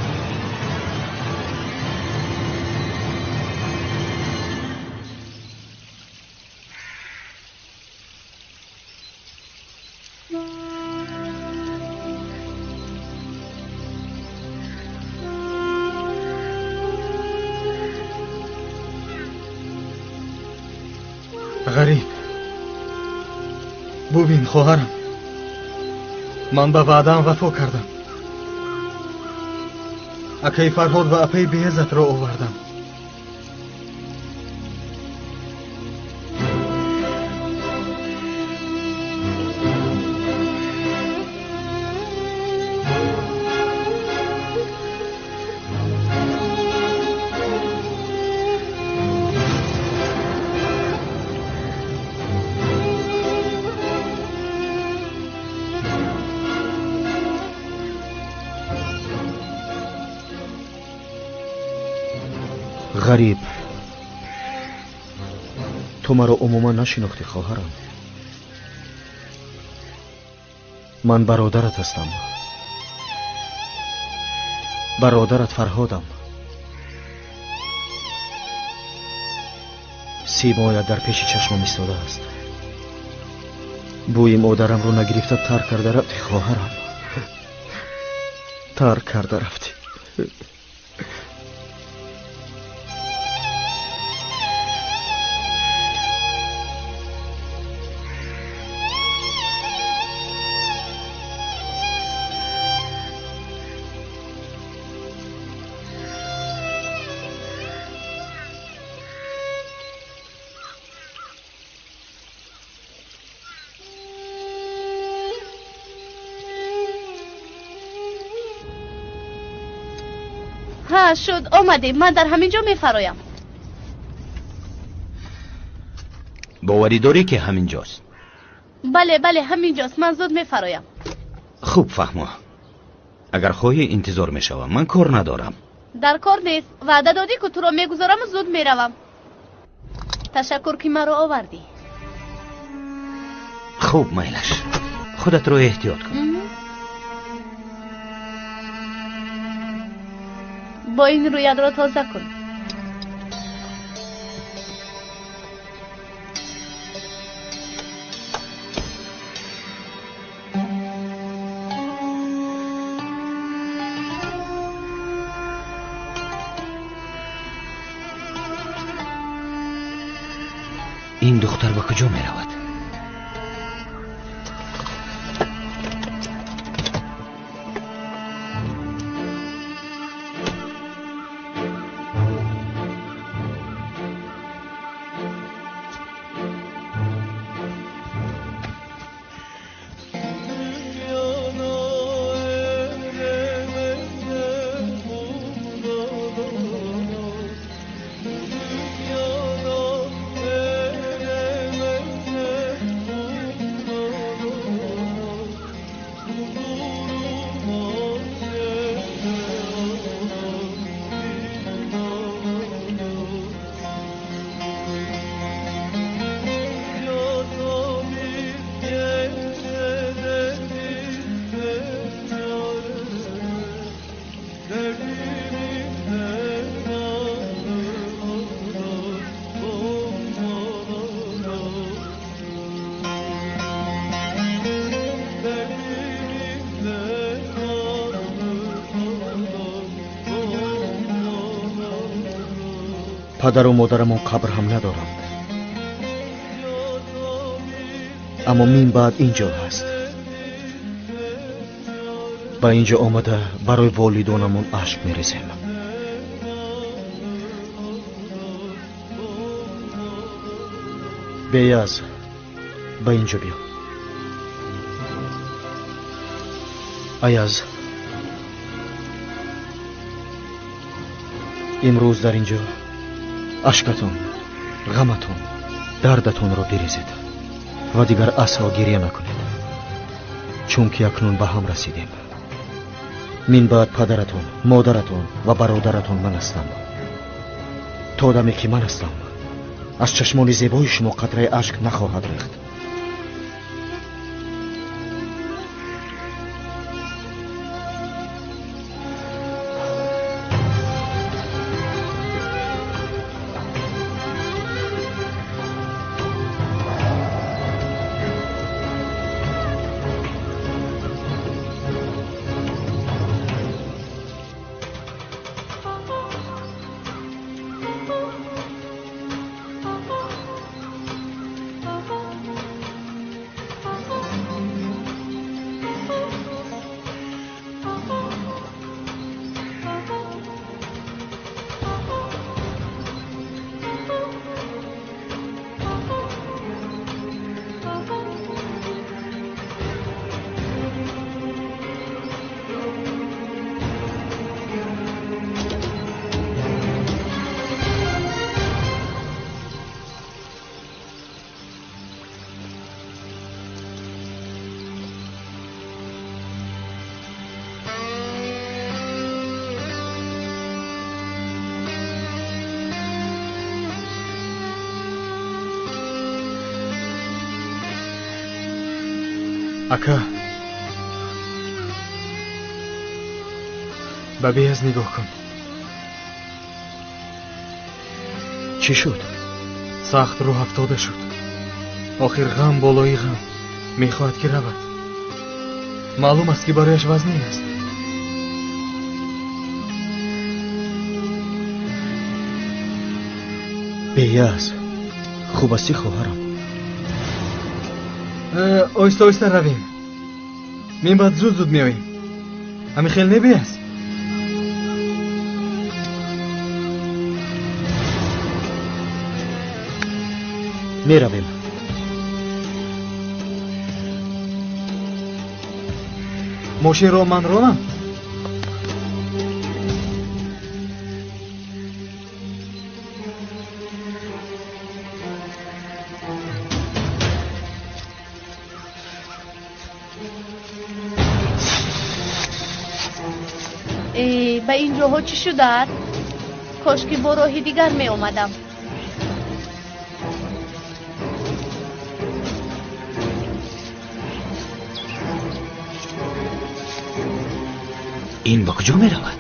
Ғариб, бубин хоҳарам, ман ба ваъдаам вафо кардам. Акаи Фарҳод ва апаи Беҳзатро овардам. Ғариб, ту маро умуман нашинохтӣ, хоҳарам. Ман бародарат ҳастам, бародарат Фарҳодам. Симоят дар пеши чашмам истодааст. Бӯи модарамро нагирифта тарк карда рафтӣ, хоҳарам, тарк карда рафтӣ. Шуд, омадем. Ман дар ҳамин ҷо мефароям. Боварӣ дорӣ, ки ҳамин ҷост? Бале, бале, ҳамин ҷост. Ман зуд мефароям. Хуб, фаҳмо. Агар хоҳӣ, интизор мешавам. Ман кор надорам. Дар кор нест. Ваъда додӣ, ку туро мегузораму зуд меравам. Ташаккур, ки маро овардӣ. Хуб, майлаш. Худатро эҳтиёт кун. Бо ин рӯятро тоза кун. Ин духтар ба куҷо меравад? Падару модарамон қабр ҳам надоранд, аммо мин баъд ин ҷо ҳаст. Ба ин ҷо омада барои волидонамон ашк мерезем. Беяз, ба ин ҷо биё. Аяз, имрӯз дар ин ҷо ашкатон, ғаматон, дардатонро бирезед ва дигар асло гиря накунед, чунки акнун ба ҳам расидем. Мин баъд падаратон, модаратон ва бародаратон ман ҳастам. То даме ки ман ҳастам, аз чашмони зебои шумо қатраи ашк нахоҳад рехт. Ака, ба Беяз нигоҳ кун. Чӣ шуд? Сахт рӯҳ афтода шуд. Охир ғам болои ғам. Мехоҳад ки равад. Маълум аст, ки барояш вазнин аст. Беяз, хуб астӣ, хоҳарам? Оҳиста оҳиста равем. Мин баъд зуд зуд меоем. Ҳамин хел не, Беяз? Меравем. Мошинро ман ронам? Э, ба ин ҷоҳо чӣ шудааст? Кошки бо роҳи дигар меомадам. Ин ба куҷо меравад?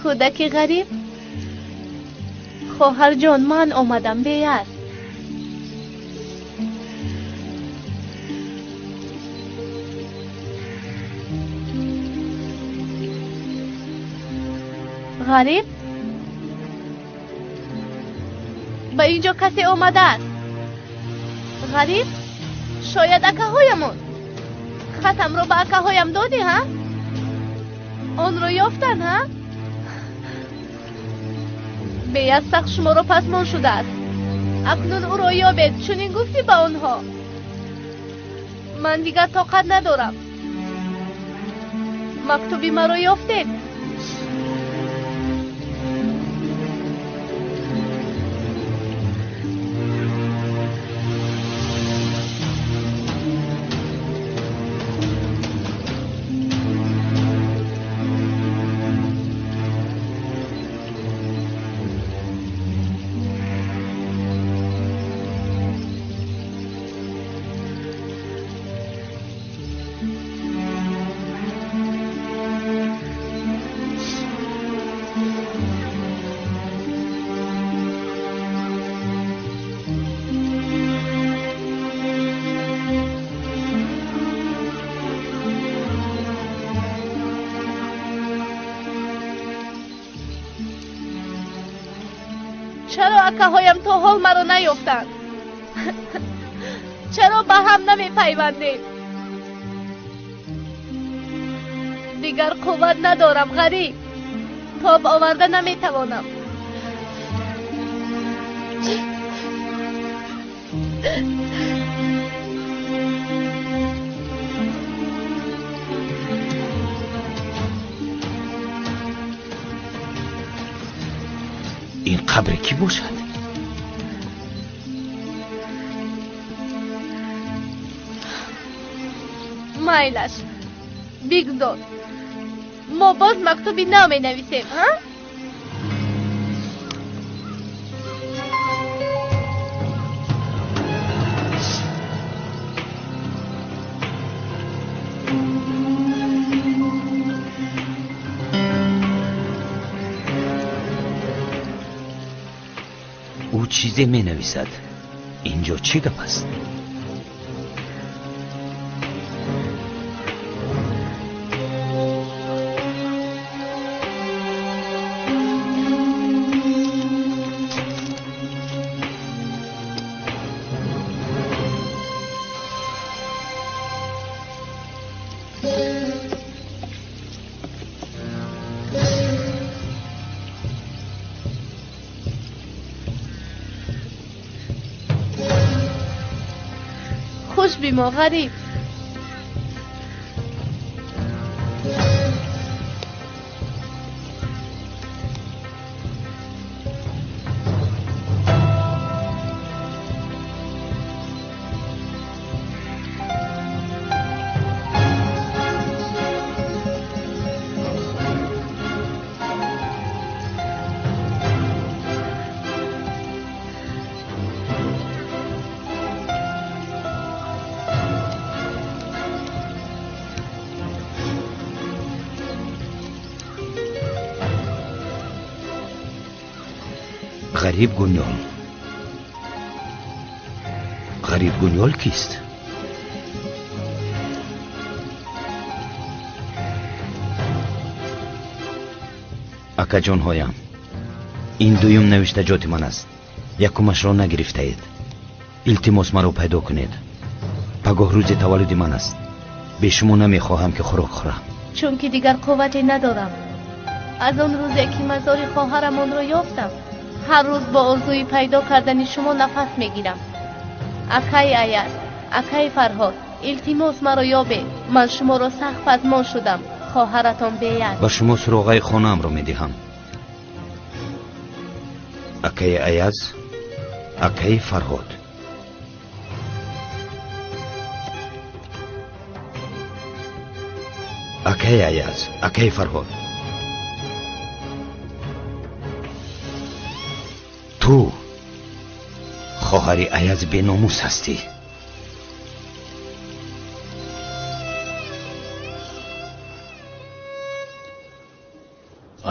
Кӯдаки ғариб? Хоҳарҷон, ман омадам, Беяз. Ғариб? Ба ин ҷо касе омадааст. Ғариб? Шояд акаҳоямон. Хатамро ба акаҳоям додӣ, ҳа? Онро ёфтанд, ҳа? Беяз сахт шуморо пасмон шудааст. Акнун ӯро ёбед, чунин гуфтӣ ба онҳо. Ман дигар тоқат надорам. Мактуби маро ёфтед? Чаро акаҳоям то ҳол маро наёфтанд? Чаро ба ҳам намепайвандем? Дигар қувват надорам, ғариб. Тоб оварда наметавонам. Ин қабре кӣ бошад? Майлаш, бигзор. Мо боз мактуби нав менависем, ҳа? Ӯ чизе менависад. Инҷо чӣ гап аст? бимо Ғариб. Ғариб Гунёл. Ғариб Гунёл кист? Акаҷонҳоям, ин дуюм навиштаҷоти ман аст. Якумашро нагирифтаед. Илтимос, маро пайдо кунед. Пагоҳ рӯзи таваллуди ман аст. Бе шумо намехоҳам ки хӯрок хӯрам. Чунки дигар қуввате надорам. Аз он рӯзе ки мазори хоҳарамонро ёфтам, ҳар рӯз бо орзуи пайдо кардани шумо нафас мегирам. Акаи Аяз, акаи Фарҳод, илтимос маро ёбед. Ман шуморо сахт пазмон шудам. Хоҳаратон Беяз. Ба шумо суроғаи хонаамро медиҳам. Акаи Аяз, акаи Фарҳод. Акаи Аяз, акаи Фарҳод. Ту хоҳари Аяз беномус ҳастӣ.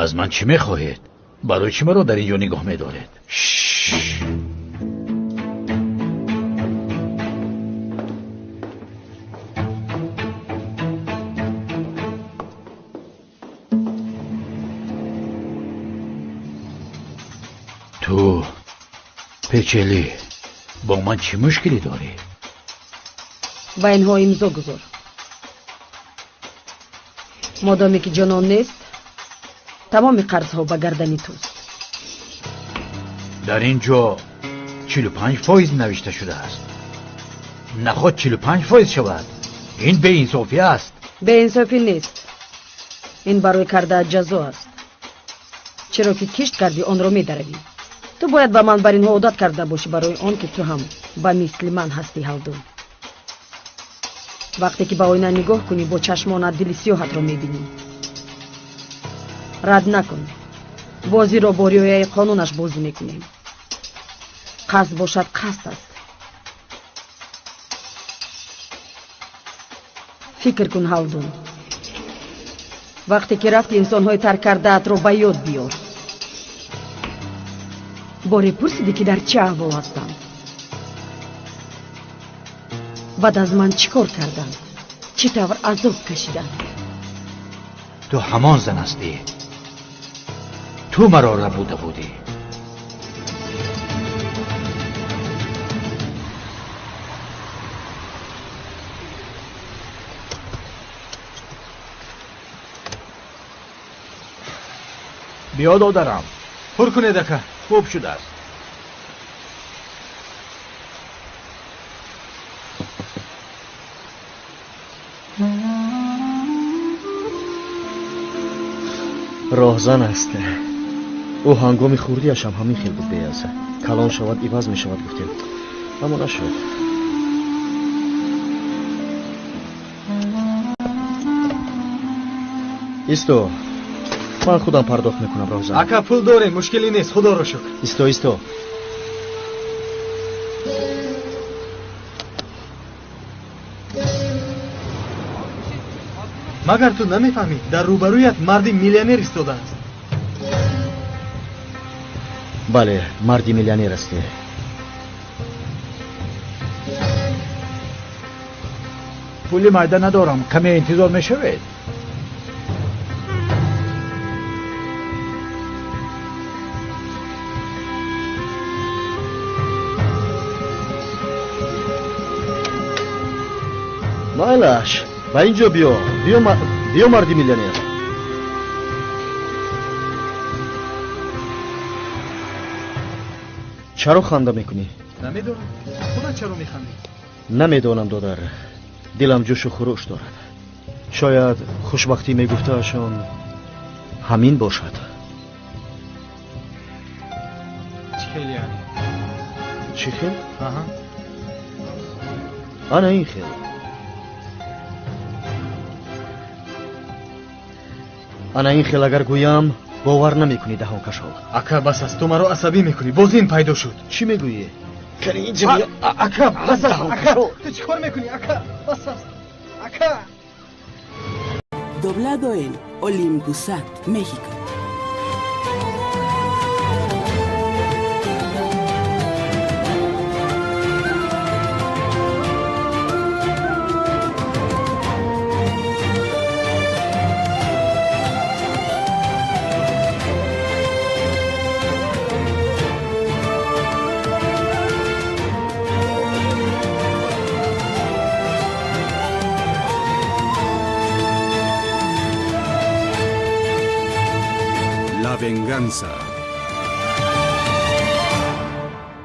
Аз ман чӣ мехоҳед? Барои чӣ маро дар ин ҷо нигоҳ медоред? Ту печелӣ, бо ман чӣ мушкилӣ дорӣ? Ба инҳо имзо гузор. Модоме ки ҷонон нест, тамоми қарзҳо ба гардани туст. Дар ин ҷо 45% навишта шудааст. Наход 45% шавад. Ин беинсофӣ аст. Беинсофӣ нест. Ин барои кардаат ҷазо аст. Чаро ки кишт кардӣ, онро медаравӣ. Ту бояд ба ман бар инҳо одат карда бошӣ, барои он ки ту ҳам ба мисли ман ҳастӣ, Ҳалдун. Вақте ки ба оина нигоҳ кунӣ, бо чашмонат дили сиёҳатро мебинӣ. Рад накун. Бозиро бо риояи қонунаш бозӣ мекунем. Қасд бошад, қасд аст. Фикр кун, Ҳалдун. Вақте ки рафти, инсонҳои тарк кардаатро ба ёд биёр. Боре пурсидӣ, ки дар чӣ аҳвол ҳастанд? Баъд аз ман чӣ кор карданд? Чӣ тавр азоб кашиданд? Ту ҳамон зан ҳастӣ. Ту маро рабуда будӣ. Биё, додарам. Пур кунед, ака. Хуб шудааст. Роҳзан аст. Ӯ ҳангоми хурдиашам ҳамин хел буд, Беяз. Калон шавад, иваз мешавад, гуфтем, аммо нашуд. Исто, ман худам пардохт мекунам, роҳзан. Ака, пул дорем, мушкиле нест, худоро шукр. Исто, исто. Магар ту намефаҳмӣ, дар рӯбарӯят марди миллионер истодааст. Бале, марди миллионер ҳастӣ. Пули майда надорам, каме интизор мешавед? Майлаш, ба ин ҷо биё. Биё, марди миллионер. Чаро ханда мекунӣ? Намедонам, худат чаро механдӣ? Намедонам, додар, дилам ҷӯшу хуруш дорад. Шояд хушбахтӣ мегуфтаашон ҳамин бошад. Чӣ хел яъне? Чӣ хел? Аҳа. Ана ин хел. Ана ин хел агар гӯям, бовар намекунӣ, даҳонкашол. Ака, бас аст, ту маро асабӣ мекунӣ. Боз ин пайдо шуд. Чӣ мегӯӣ? Ака, бас аст, ака, ту чӣ кор мекунӣ? Ака, бас аст, ака. Doblado en Olympusat, México. La venganza.